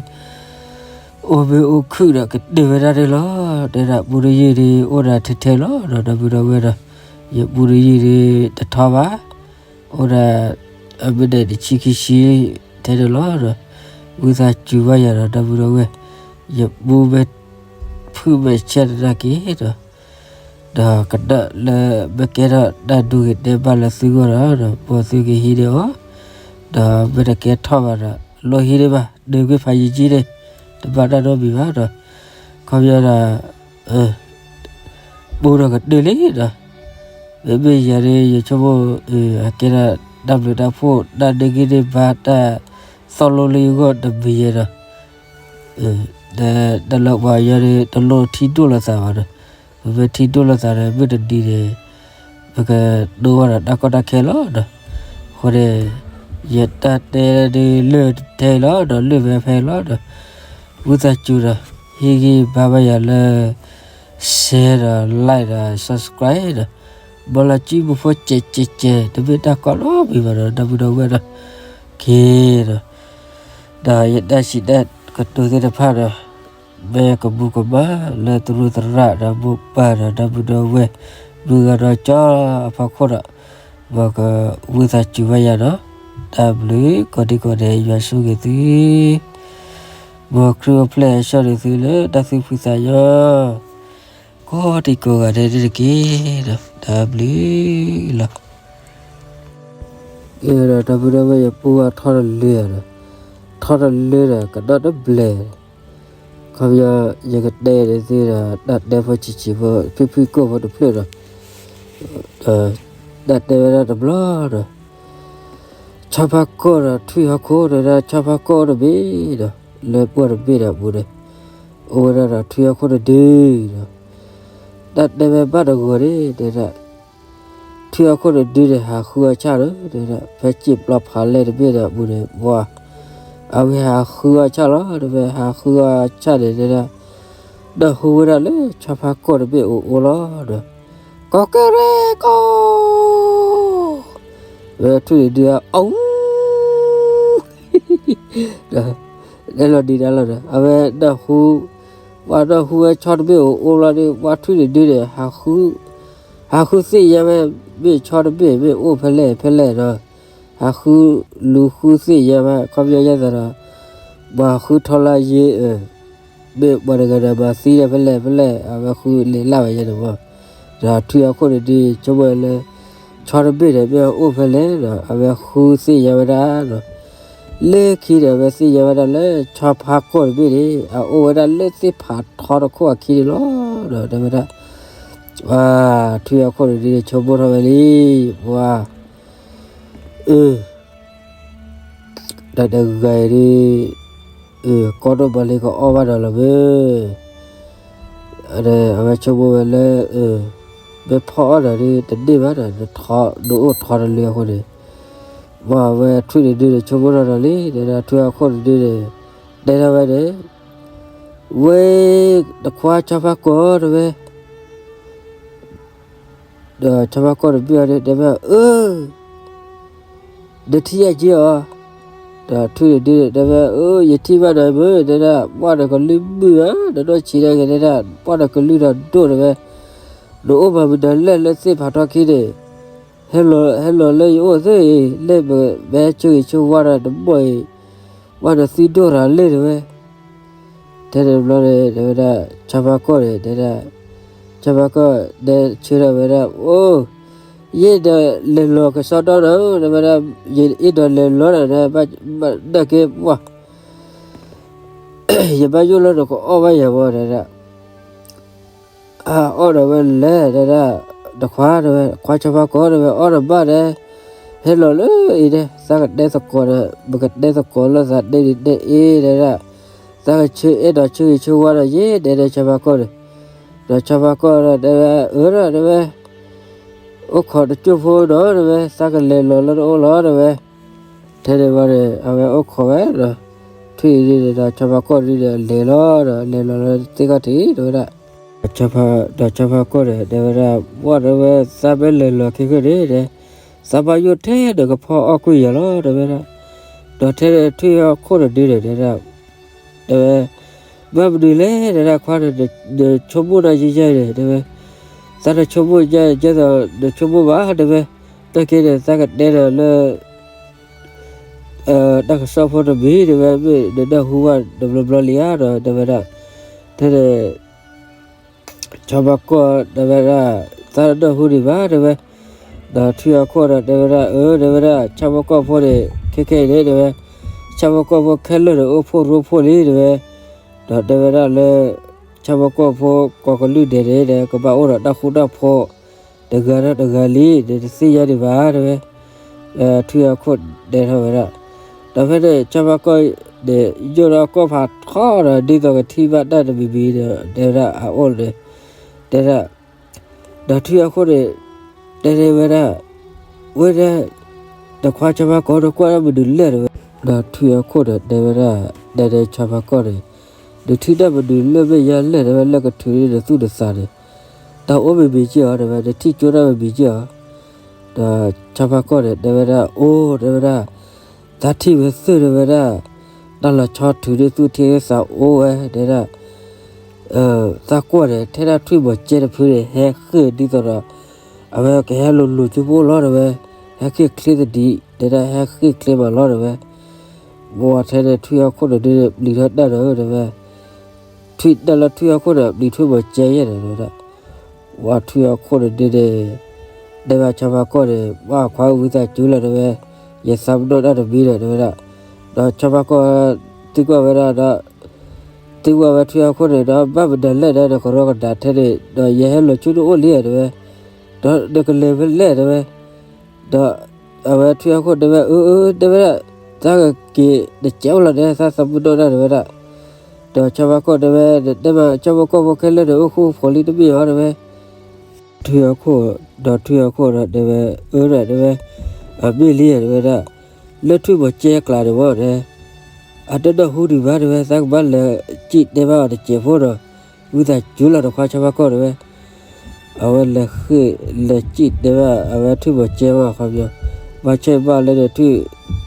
အိၣ်မ့ၢ်အိၣ်ခုၣ်ဒီးကတၢၢ်ဝဲဒၣ်န့ၣ်လီၤ တဲဒၣ် ပူတယုၢ်ဒီး အိၣ်ဒီးထဲထဲလီၤ ဒီးဒီပုၢ်ဒီဝဲၢ်ဒီး ယပူတယုၢ်ဒီး တထီဘၣ် အိၣ်ဒီး အမ့ၢ်ဒဲးတဆံခံဆံ ထဲန့ၣ်လီၤဒီး ဝံသးစူၤဘၣ်ယၤဒီး ဒီပုၢ်ဒီဝဲၢ် ယပူမ့ၢ်ဖုၣ်မ့ၢ်ဆဲးတနာ်က့ၤဒီး ဒီးကနၣ်လၢမ့ၢ်ကဲထီၣ်တၢ်ဒိဂ့ၤတဲဘၣ်လၢသုဂီၢ်ဒီး ဒီးပှၤသုကဟံးန့ၢ်အီၤ ဒီးမ့ၢ်တကဲထီၣ်ဘၣ်ဒီး လိၣ်ဟံးန့ၢ်ဘၣ် ဒုးကွံာ်ဖးယံာ်ကံန့ၣ် တဘၣ်တၢ်နီတမံၤဘၣ်ဒီး ခီပညီဒီး ပူဒီးကတၢၢ်လံဒီး မ့မ့ၢ်ယၤန့ၣ် ယဆိကမိၣ် အကဲဒၣ်တၢ်ဘျုးတၢ်ဖှိၣ် တၢ်ဒုးက့ၤန့ၢ်ဘၣ် တၢ်သီၣ်လိလၢယဂီၢ်တမံၤယဲဒီး တၢ်လၢပှၤကညီန့ၣ် တလိၣ်ထံဒိၣ်လိာ်သးဘၣ်ဒီး ပမ့ၢ်ထံဒိၣ်လိာ်သးဒီး မုၢ်တနံၤန့ၣ် ပကဒိဝဲဒီးတၢ်ကီတၢ်ခဲလီၤဒီး အဃိန့ၣ် ယတၢ်တဲဒုးလၢတထဲလီၤဒီး လၢမဲာ်ဖဲလီၤဒီး ဝံသးစူၤဒီး ဟ့ၣ်ဂံၢ်ဘါဘၣ်ယၤလၢ share ဒီး like ဒီး subscribe ဒီး ဘီလီၤစုပူၤဖိစဲးစဲးစဲး တမ့ၢ်တၢ်ကီလီၤမံၤဘၣ်ဒီး ဒီပုၢ်ဒီဝဲၢ်ဒီး က့ၤဒီး ဒီးယတၢ်စံးတၢ်ကတိၤသ့ၣ်တဖၣ်ဒီး မ့ၢ်ကမူၤကမၣ်လၢတရူးသရၣ်ဒီးမိၢ်ပၢ်ဒီး ဒီပုၢ်ဒီဝဲၢ် မုၢ်ဂၤဒီးကၠီအဖီခိၣ်ဒီး မ်ကဝံသးစူၤဘၣ်ယၤဒီး တၢ်ဘျုးကိးဒံကိးဒဲး ယွၤဆိၣ်ဂ့ၤသု မ်ခရံာ်အိၣ်ဖျဲၣ်အဆၢဒုးသုလၢတၢ်သူၣ်ဖှံသးညီ ကိးဒံကိးဂၤဒဲးန့ၣ်တက့ၢ်ဒီး တၢ်ဘျုးလီၤ. ဒီးတၢ်မုၢ်ဒီဝဲၢ် ယပူၤဝဲထီတလၢဒီး, ထီတလၢဒီး ကဒီးတဘျဲၣ်, ခီပညီ ယကတဲဒ်သုဒီး တၢ်တဲဖိဆံးဆံးဖိ ဖံဖုကိၢ်ဖိတဖျၢၣ်ဒီး, တၢ်တဲဝဲဒၣ်တဘျီဒီး, ဆီဖါကီၢ်ဒီးထွံၣ်ဟီၣ်ခိၣ်ဒီး ဆီဖါကီၢ်အိၣ်တဘ့ၣ်ဒီး လၢပှၢ်တဘ့ၣ်ဒီးအပူၤန့ၣ်, အိၣ်ဝဲဒၣ်ဒီးထွံၣ်ဟီၣ်ခိၣ်တဒုဒီး, တၢ်တဲဝဲဘၣ်တဂီၤန့ၣ် တဲဒၣ် ထွံၣ်ဟီၣ်ခိၣ်တဒုန့ၣ် ဟးဃုအီၣ်ဆၣ်ဒီး တဲဒၣ် ဖဲစံာ်ပျီဖးလဲၢ်တဘ့ၣ်ဒီးအပူၤန့ၣ် ပှၤ အဝဲဟးဃုအီၣ်ဆၣ်လီၤ တဲဝဲ, ဟးဃုအီၣ်ဆၣ်န့ၣ် တဲဒၣ် နၢ်ဟူဝဲဒၣ်လၢဆီဖါကီၢ်တဘ့ၣ်အိၣ်အိၣ်လီၤဒီး, ကီၢ်ကဲရဲကီၢ် ဝဲထွံၣ်တဒုအအူ တဲလီၤဒံးဒၣ်လီၤဒီး အဝဲနၢ်ဟူ, ပှၤနၢ်ဟူဝဲဆီတဘ့ၣ်အိၣ်အိၣ်လီၤဒီး ပှၤထွံၣ်တဒုန့ၣ် ဟးဃုသ့ၣ်ညါဝဲ မ့ၢ်ဆီတဘ့ၣ် မ့ၢ်အိၣ်ဖဲလဲၣ်ဖဲလဲၣ်ဒီး ဟးဃုလူၤဃုသ့ၣ်ညါဝဲ ခီပညီယဲသိးဒီး ပှၤဃုထီလၢယ့ မ့ၢ်ပှၤတဂၤဒီးမၤသံဒီးဖဲလဲၣ်ဖဲလဲၣ် အဝဲဃုလဲၤလၢ်ဝဲယဲန့ၣ်မး, ဒီးထွံၣ်ဟီၣ်ခိၣ်တဒု ဆိကမိၣ်လၢ ဆီတဘ့ၣ်န့ၣ် မ့ၢ်အိၣ်ဖဲလဲၣ်ဒီး အဝဲဃုသ့ၣ်ညါဝဲဒၣ်ဒီး လၢခံဒီး အဝဲသ့ၣ်ညါဝဲဒၣ်လၢ ဆီဖါကီၢ်တဘ့ၣ်န့ၣ် အအိၣ်ဝဲဒၣ်လၢသ့ၣ်ဖးထီတခိၣ်အခံန့ၣ်လီၤဒီး တဲဝဲဒၣ် ထွံၣ်ဟီၣ်ခိၣ်တဒုန့ၣ် ဆိကမိၣ်ထီၣ်ဝဲလံ, ပှၤ အၢ တၢ်တဂၤအံၤဒ် ကီဒိၣ်မးလံ ကအီၣ်ဘၣ်ဒီးလီၤမ့ၢ်, ဒီးအဝဲဆိကမိၣ်ဝဲလၢ မ့ၢ်ဖီအီၣ်ဒီးဒ်တန့ၢ်ဘၣ်ဒီး နအိၣ်ထီတလၢအဃိန့ၣ်, ပှၤဝဲထွံၣ်တဒုန့ၣ် ဆိကမိၣ်ထီၣ်ဒီးလံ ဒီးထွံၣ်ဟီၣ်ခိၣ်တဒုန့ၣ် တဲထီၣ်ဝဲန့ၣ်, ဝဲ နခွါဆီဖါကီၢ်တဲဝဲ ဒီးဆီဖါကီၢ်တဘ့ၣ်အံၤန့ၣ် တဲဝဲ အၢ နထံၣ်ယဲၢ်က့ၤအီၤ, ဒီးထွံၣ်တဒုန့ၣ် တဲဝဲ အၢ ယထံၣ်ဘၣ်ဒီးမ့ၢ် တဲဒၣ် ပှၢ်ဒီးကလုၢ်မုာ်ဧါ နနီၢ်ဆံးဒၣ်က့ၤ တဲဒၣ် ပှၢ်ဒီးကလုၢ်ဒီးဒိၣ်တဲဝဲ, နအိၣ်မၤမနုၤလဲၣ်လၢသ့ၣ်ဖးထီခံန့ၣ်, ဟဲလီၤလၢယအိၣ်သ့ၣ်အံၤ လၢပဟဲဆၢဂ့ၤဆၢဝါဒီးတဘီၣ်အံၤ, ပှၢ်ဒီးသံဒိၣ်ရၤလံတဲဝဲ ထဲန့ၣ်တဘျီန့ၣ် တဲဝဲဒၣ် ဆီဖါကီၢ်န့ၣ် တဲဒၣ်, ဆီဖါကီၢ်တဲဆၢထၢၣ်ဝဲဒၣ် အိၣ်, ယဲဒီးလဲၤလီၤကစီဒီနီၤ တဲဝဲဒၣ်, ယအ့ၣ်ဒီးလဲၤလီၤဒီး ဘၣ်ဒၣ်က့ၤပှၢ်, ယဘၣ်ယိၣ်လၢနကအီၣ်ဘၣ်ယၤမး တဲဒၣ် အအီၣ်ဒီးဝဲလဲၣ် တဲဒၣ်, တခွါတဲဝဲ ခွါဆီဖါကီၢ်တဲဝဲ အီၣ်ဒီးဘၣ်ဒီး ဟဲလီၤလၢအံၤဒီး သးကတဲသကိးဒီး ပကတဲသကိးလၢသးတဲဒ်တဲအ့ၣ်တဲဒၣ်, သးကဆၢအဲၣ်ဒိးဆၢဂ့ၤဆၢဝါဒီးယဲ တဲဒၣ်ဆီဖါကီၢ်န့ၣ်, ဒီးဆီဖါကီၢ်ဒီးတဲဝဲ အၢဒီးတဲဝဲ အိၣ်ခိးတကၠိၢ်ဖိနီၤတဲဝဲ သးကလဲၤလီၤလၢနအိၣ်လီၤတဲဝဲ, ထဲန့ၣ်ဝဲန့ၣ် အဝဲအိၣ်ခိးဝဲဒီး ထွံၣ်အံၤဒ်န့ၣ်ဒီး ဆီဖါကီၢ်ဒ်န့ၣ် လဲၤလီၤဒီး လဲၤလီၤလၢသ့ၣ်ခီၣ်ထံးတဲဝဲဒၣ်, ဒီးဆီဖါကီၢ်န့ၣ် တဲဝဲဒၣ် ပှၢ်တဲဝဲ သးမ့ၢ်လဲၤလီၤခဲကနံၣ်န့ၣ် သးဘၣ်ယိၣ်ထဲဒီးကဖီအီၣ်ကွံာ်ယၤလီၤတဲဝဲဒၣ်, ဒီးထဲန့ၣ်ထွံၣ်ဟီၣ်ခိၣ်တဒုန့ၣ်တဲဒၣ်, တဲဝဲ ဘၣ်မနုၤလဲၣ်တဲဒၣ် ခွါန့ၣ် နဆိကမိၣ်တၢ်ယံာ်ယံာ်န့ၣ် တဲဝဲ, သးတဆိကမိၣ်ယဲ ယဲသိးနဆိကမိၣ်ဘၣ်တဲဝဲ, တၢ်က့န့ၣ် သးကတဲဒီးလၢ တၢ်ကစီၣ်ဖိတမံၤတဲဝဲ မ့ၢ်နနၢ်ဟူဘၣ်တဘျီဘျီလံဧါဒီး တဲဝဲဒၣ်, ထဲန့ၣ် ဆီဖါကီၢ်တဲဝဲဒၣ် သးတနၢ်ဟူဒံးဘၣ်တဲဝဲ, ဒီးထွံၣ်ဟီၣ်ခိၣ်ဒီးတဲဝဲဒၣ် အၢ တဲဝဲဒၣ် ဆီဖါကီၢ်ဖိန့ၣ် ခဲခဲအံၤန့ၣ်တဲဝဲ, ဆီဖါကီၢ်ဖိခဲလၢာ်န့ၣ် အိၣ်ဖှိၣ်ရိဖှိၣ်လံတဲဝဲ, ဒီးတဲဝဲဒၣ်လၢ ဆီဖါကီၢ်ဖိ ကိးကလုၢ်ဒဲးန့ၣ်ဒီး ကဘၣ်အိၣ်ဒီးတၢ်ဃူတၢ်ဖိး တဂၤဒီးတဂၤလံ နတသ့ၣ်ညါဒံးဘၣ်တဲဝဲ, ထွံၣ်ဟီၣ်ခိၣ်တဲထီၣ်ဝဲဒၣ်, ဒီးဖဲန့ၣ် ဆီဖါကီၢ်န့ၣ် ယိၣ်ဒီးကီၢ်ဖးထီဒီး ဒ်သိးကထံၣ်ဘၣ်တၢ်တမံၤမံၤဒီး တဲဝဲဒၣ်အအိၣ်န့ၣ်, တဲဒၣ်, ဒီးထွံၣ်ဟီၣ်ခိၣ်န့ၣ် တဲန့ၢ်ဝဲဒၣ်, ဝဲဒၣ် နခွါဆီဖါကီၢ် နကွၢ်ဒၣ်မနုၤလဲၣ်တဲဝဲ, ဒီးထွံၣ်ဟီၣ်ခိၣ်ဒီးတဲဝဲဒၣ်, တဲန့ၢ်ဆီဖါကီၢ်န့ၣ်, နထံၣ်တၢ်မနုၤလၢမ့ၢ်ညါလဲၣ်တဲဝဲ လၢကထုးန့ၢ်နသူၣ်နသးန့ၣ်, တၢ်အိၣ်မံၤမံၤက့ၢ်အီၤတဲဝဲ နထံၣ်ကၠိတၢ်မံၤမံၤက့ၢ်အီၤ, ဒီးဆီဖါကီၢ်န့ၣ် တဲဝဲဒၣ် အိၣ် တဲဝဲဒၣ်, သးထံၣ်ဝဲသ့ၣ်တဲဝဲဒၣ်, တၢ်လီၤဆီထုးန့ၢ်သူၣ်ထံသးအိၣ်ဝဲ တဲဒၣ်, သးကွၢ်န့ၣ် ထဲဒၣ်ထွံၣ်မီၤကဲတဖုန့ၣ် ဟဲဃ့ၢ်ဒ်သိးဒီး အဝဲကဟဲလိၤလိၤကၠိဖိလီၤတဲဝဲ, ဟဲဃ့ၢ်ချ့သဒံး တဲဒၣ် ဟဲဃ့ၢ်ချ့မးလီၤတဲဝဲ, ဝဲထဲန့ၣ်ထွံၣ်ဟီၣ်ခိၣ်န့ၣ်ဒုး ပျံၤထီၣ်တၢ်ဒီးတဲဝဲ, ထွံၣ်တၢ်လၢထွံၣ်ဟီၣ်ခိၣ်န့ၣ် ပျံၤထွံၣ်မီၤကဲယဲၢ်န့ၣ်တဲဝဲဒၣ်, ဝဲထွံၣ်ဟီၣ်ခိၣ်န့ၣ်ဒုးန့ၣ်, တဲဘၣ်ဆီဖါကီၢ်န့ၣ် ပှၤခွါဝံသးစူၤလီၤတဲဝဲ, ယသးပ့ၤနီၣ်တၢ်တမံၤဒီး တဲဝဲဒၣ်, ဒီးဆီဖါကီၢ်သံကွၢ်ဝဲဒၣ်ဒီး, သံကွၢ်ဝဲထွံၣ်ဟီၣ်ခိၣ်န့ၣ်ဒီး ဘၣ်မနုၤလဲၣ်ဒီး နကရီကဒါထဲန့ၣ် ဒီးယဟဲလီၤဆူနအိၣ်လံဧါ တဲဝဲ, ဒီးနကလဲၤဖဲလဲၣ် တဲဝဲ, ဒီးအဝဲထွံၣ်ဟီၣ်ခိၣ်တဲဝဲ အၢ အၢ တဲဝဲဒၣ်, တၢ်ကက့ၤတကဲအိၣ်လီၤန့ၣ် သးသးပ့ၤနီၣ်တၢ် တဲဝဲဒၣ်. ဒီးဆီဖါကီၢ်တဲဝဲ နတဲမး ဆီဖါကီၢ်ဖိခဲလၢာ်န့ၣ် အိၣ်ဃူဖိးလံတမ့ၢ်ဧါ တဲဝဲ. ထွံၣ်ဟီၣ်ခိၣ်, ဒီးထွံၣ်ဟီၣ်ခိၣ်ဒီးတဲဝဲ, အၢ ဒီးတဲဝဲ, အမ့ၢ်လံ တဲဝဲဒၣ်, လၢထွံၣ်မီၤကဲကျါန့ၣ်မ့ၢ်န့ၣ်, အတနၢ်ဟူဒံးဘၣ် တဲဝဲ, သးကဘၣ်လဲၤစံၣ်တဲဘၣ်အီၤတစဲးဖိဒီး, ဝံသးစူၤလီၤတခွါ ဆီဖါကီၢ် တဲဝဲ. အဝဲလဲၤဃ့ၢ်လဲၤစံၣ်တဲဘၣ် အဝဲထွံၣ်မီၤကဲမး အခီပညီ, ဘၣ်ဆၣ်ဘၣ်လၢန့ၣ် ထွံၣ်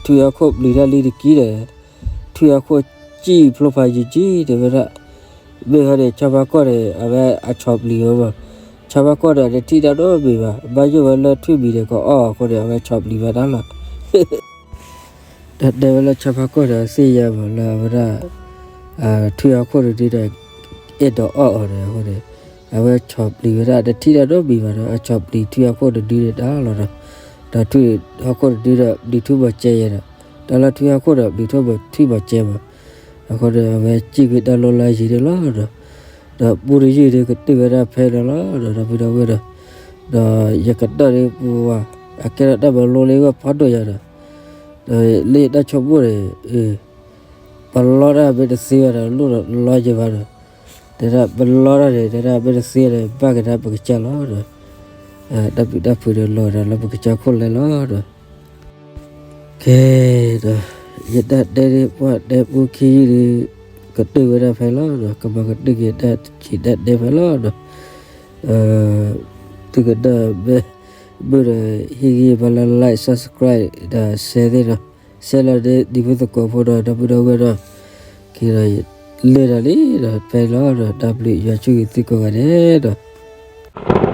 ဟီၣ်ခိၣ်ပျံၤတၢ်လံတကံဒီး ထွံၣ်ဟီၣ်ခိၣ်စံၣ်ဖျိဖးယံာ်ကံ တဲဝဲဒၣ်. မ့ၢ်ဟီန့ၣ် ဆီဖါကီၢ်န့ၣ် အဝဲအဆီပျံၤဝဲမး, ဆီဖါကီၢ်ဒီးတထံၣ်တၢ်နီတမံၤဘၣ်, ဘၣ်ယိၣ်ဝဲလၢထွံၣ်မံၤန့ၣ် ကအီၣ်အဃိန့ၣ် အဝဲဆီပျံၤဝဲဒၣ်လီၤ. ဒီးတဲဝဲလၢဆီဖါကီၢ်ဒီးသ့ၣ်ညါမးလၢအဝဲဒၣ် ထွံၣ်ဟီၣ်ခိၣ်တဒုဒီး အဲၣ်ဒိးအီၣ်အီၤန့ၣ်အဃိန့ၣ်, အဝဲဆီပျံၤဝဲဒၣ် တထံၣ်တၢ်နီတမံၤဘၣ်ဒီး အဆီပျံၤထွံၣ်ဟီၣ်ခိၣ်တဒုန့ၣ်တၢ်လီၤဒီး, ဒီးထွံၣ်ဟီၣ်ခိၣ်တဒုဒီး ပျံၤထွံၣ်မီၤကဲယဲဒီး, တၢ်လၢထွံၣ်ဟီၣ်ခိၣ်ဒီး ပျံၤထွံၣ်မီၤကဲမး, အဃိန့ၣ် အဝဲစံၣ်ကွံာ်တၢ်လီၢ်လၢယံၤန့ၣ်လီၤဒီး, ဒီးပူတယုၢ်ဒီးကတၢၢ်ဝဲဒၣ်ဖဲန့ၣ်လီၤဒီး ဒီပုၢ်ဒီဝဲၢ်ဒီး, ဒီးယကနၣ်ဒ်ပူၤဝဲ, အကဲထီၣ်တၢ်မၤလိလၢဂီၢ်ဖးဒိၣ်ယၤဒီး, ဒီးလၢယတၢ်ဆိကမိၣ်န့ၣ် ပလီတၢ်မ့ၢ်တသ့ဘၣ်ဒီး လိၣ်ဒီးလီယဲဘၣ်ဒီး, တဲဒၣ်ပလီတၢ်န့ၣ် တဲဒၣ်မ့ၢ်တသ့ဒီး ဘၣ်ကဒါပကစၢ်လီၤဒီး, တၢ်ပျံၤတၢ်ဖုးဒီးလီၤဒီးလၢပကစၢ်ခိၣ်လဲလီၤဒီး, ကဲဒီး, ယတၢ်တဲဒ်ပှၤတဲပူခံယုၢ်ဒီး, ကတၢၢ်ဝဲဒၣ်ဖဲလီၤဒီး ကမၤကတၢၢ်က့ၤတၢ်စံးတၢ်တဲဖဲလီၤဒီး, သုကနၣ်မ့ၢ်, မုာ်ဒီး ဟ့ၣ်ဂံၢ်ဘါလၢ like subscribe ဒီး share သ့ၣ်ဒီး, share လီၤဒ်နံၤဖိသကိးဖိဒီး ဒီပုၢ်ဒီဝဲၢ်ဒီး, ကဲဒီး, လၢာ်ဒီးလံဒီး ဖဲလီၤဒီး တၢ်ဘျုးယွၤဆိၣ်ဂ့ၤသုကိးဂၤဒဲးဒီး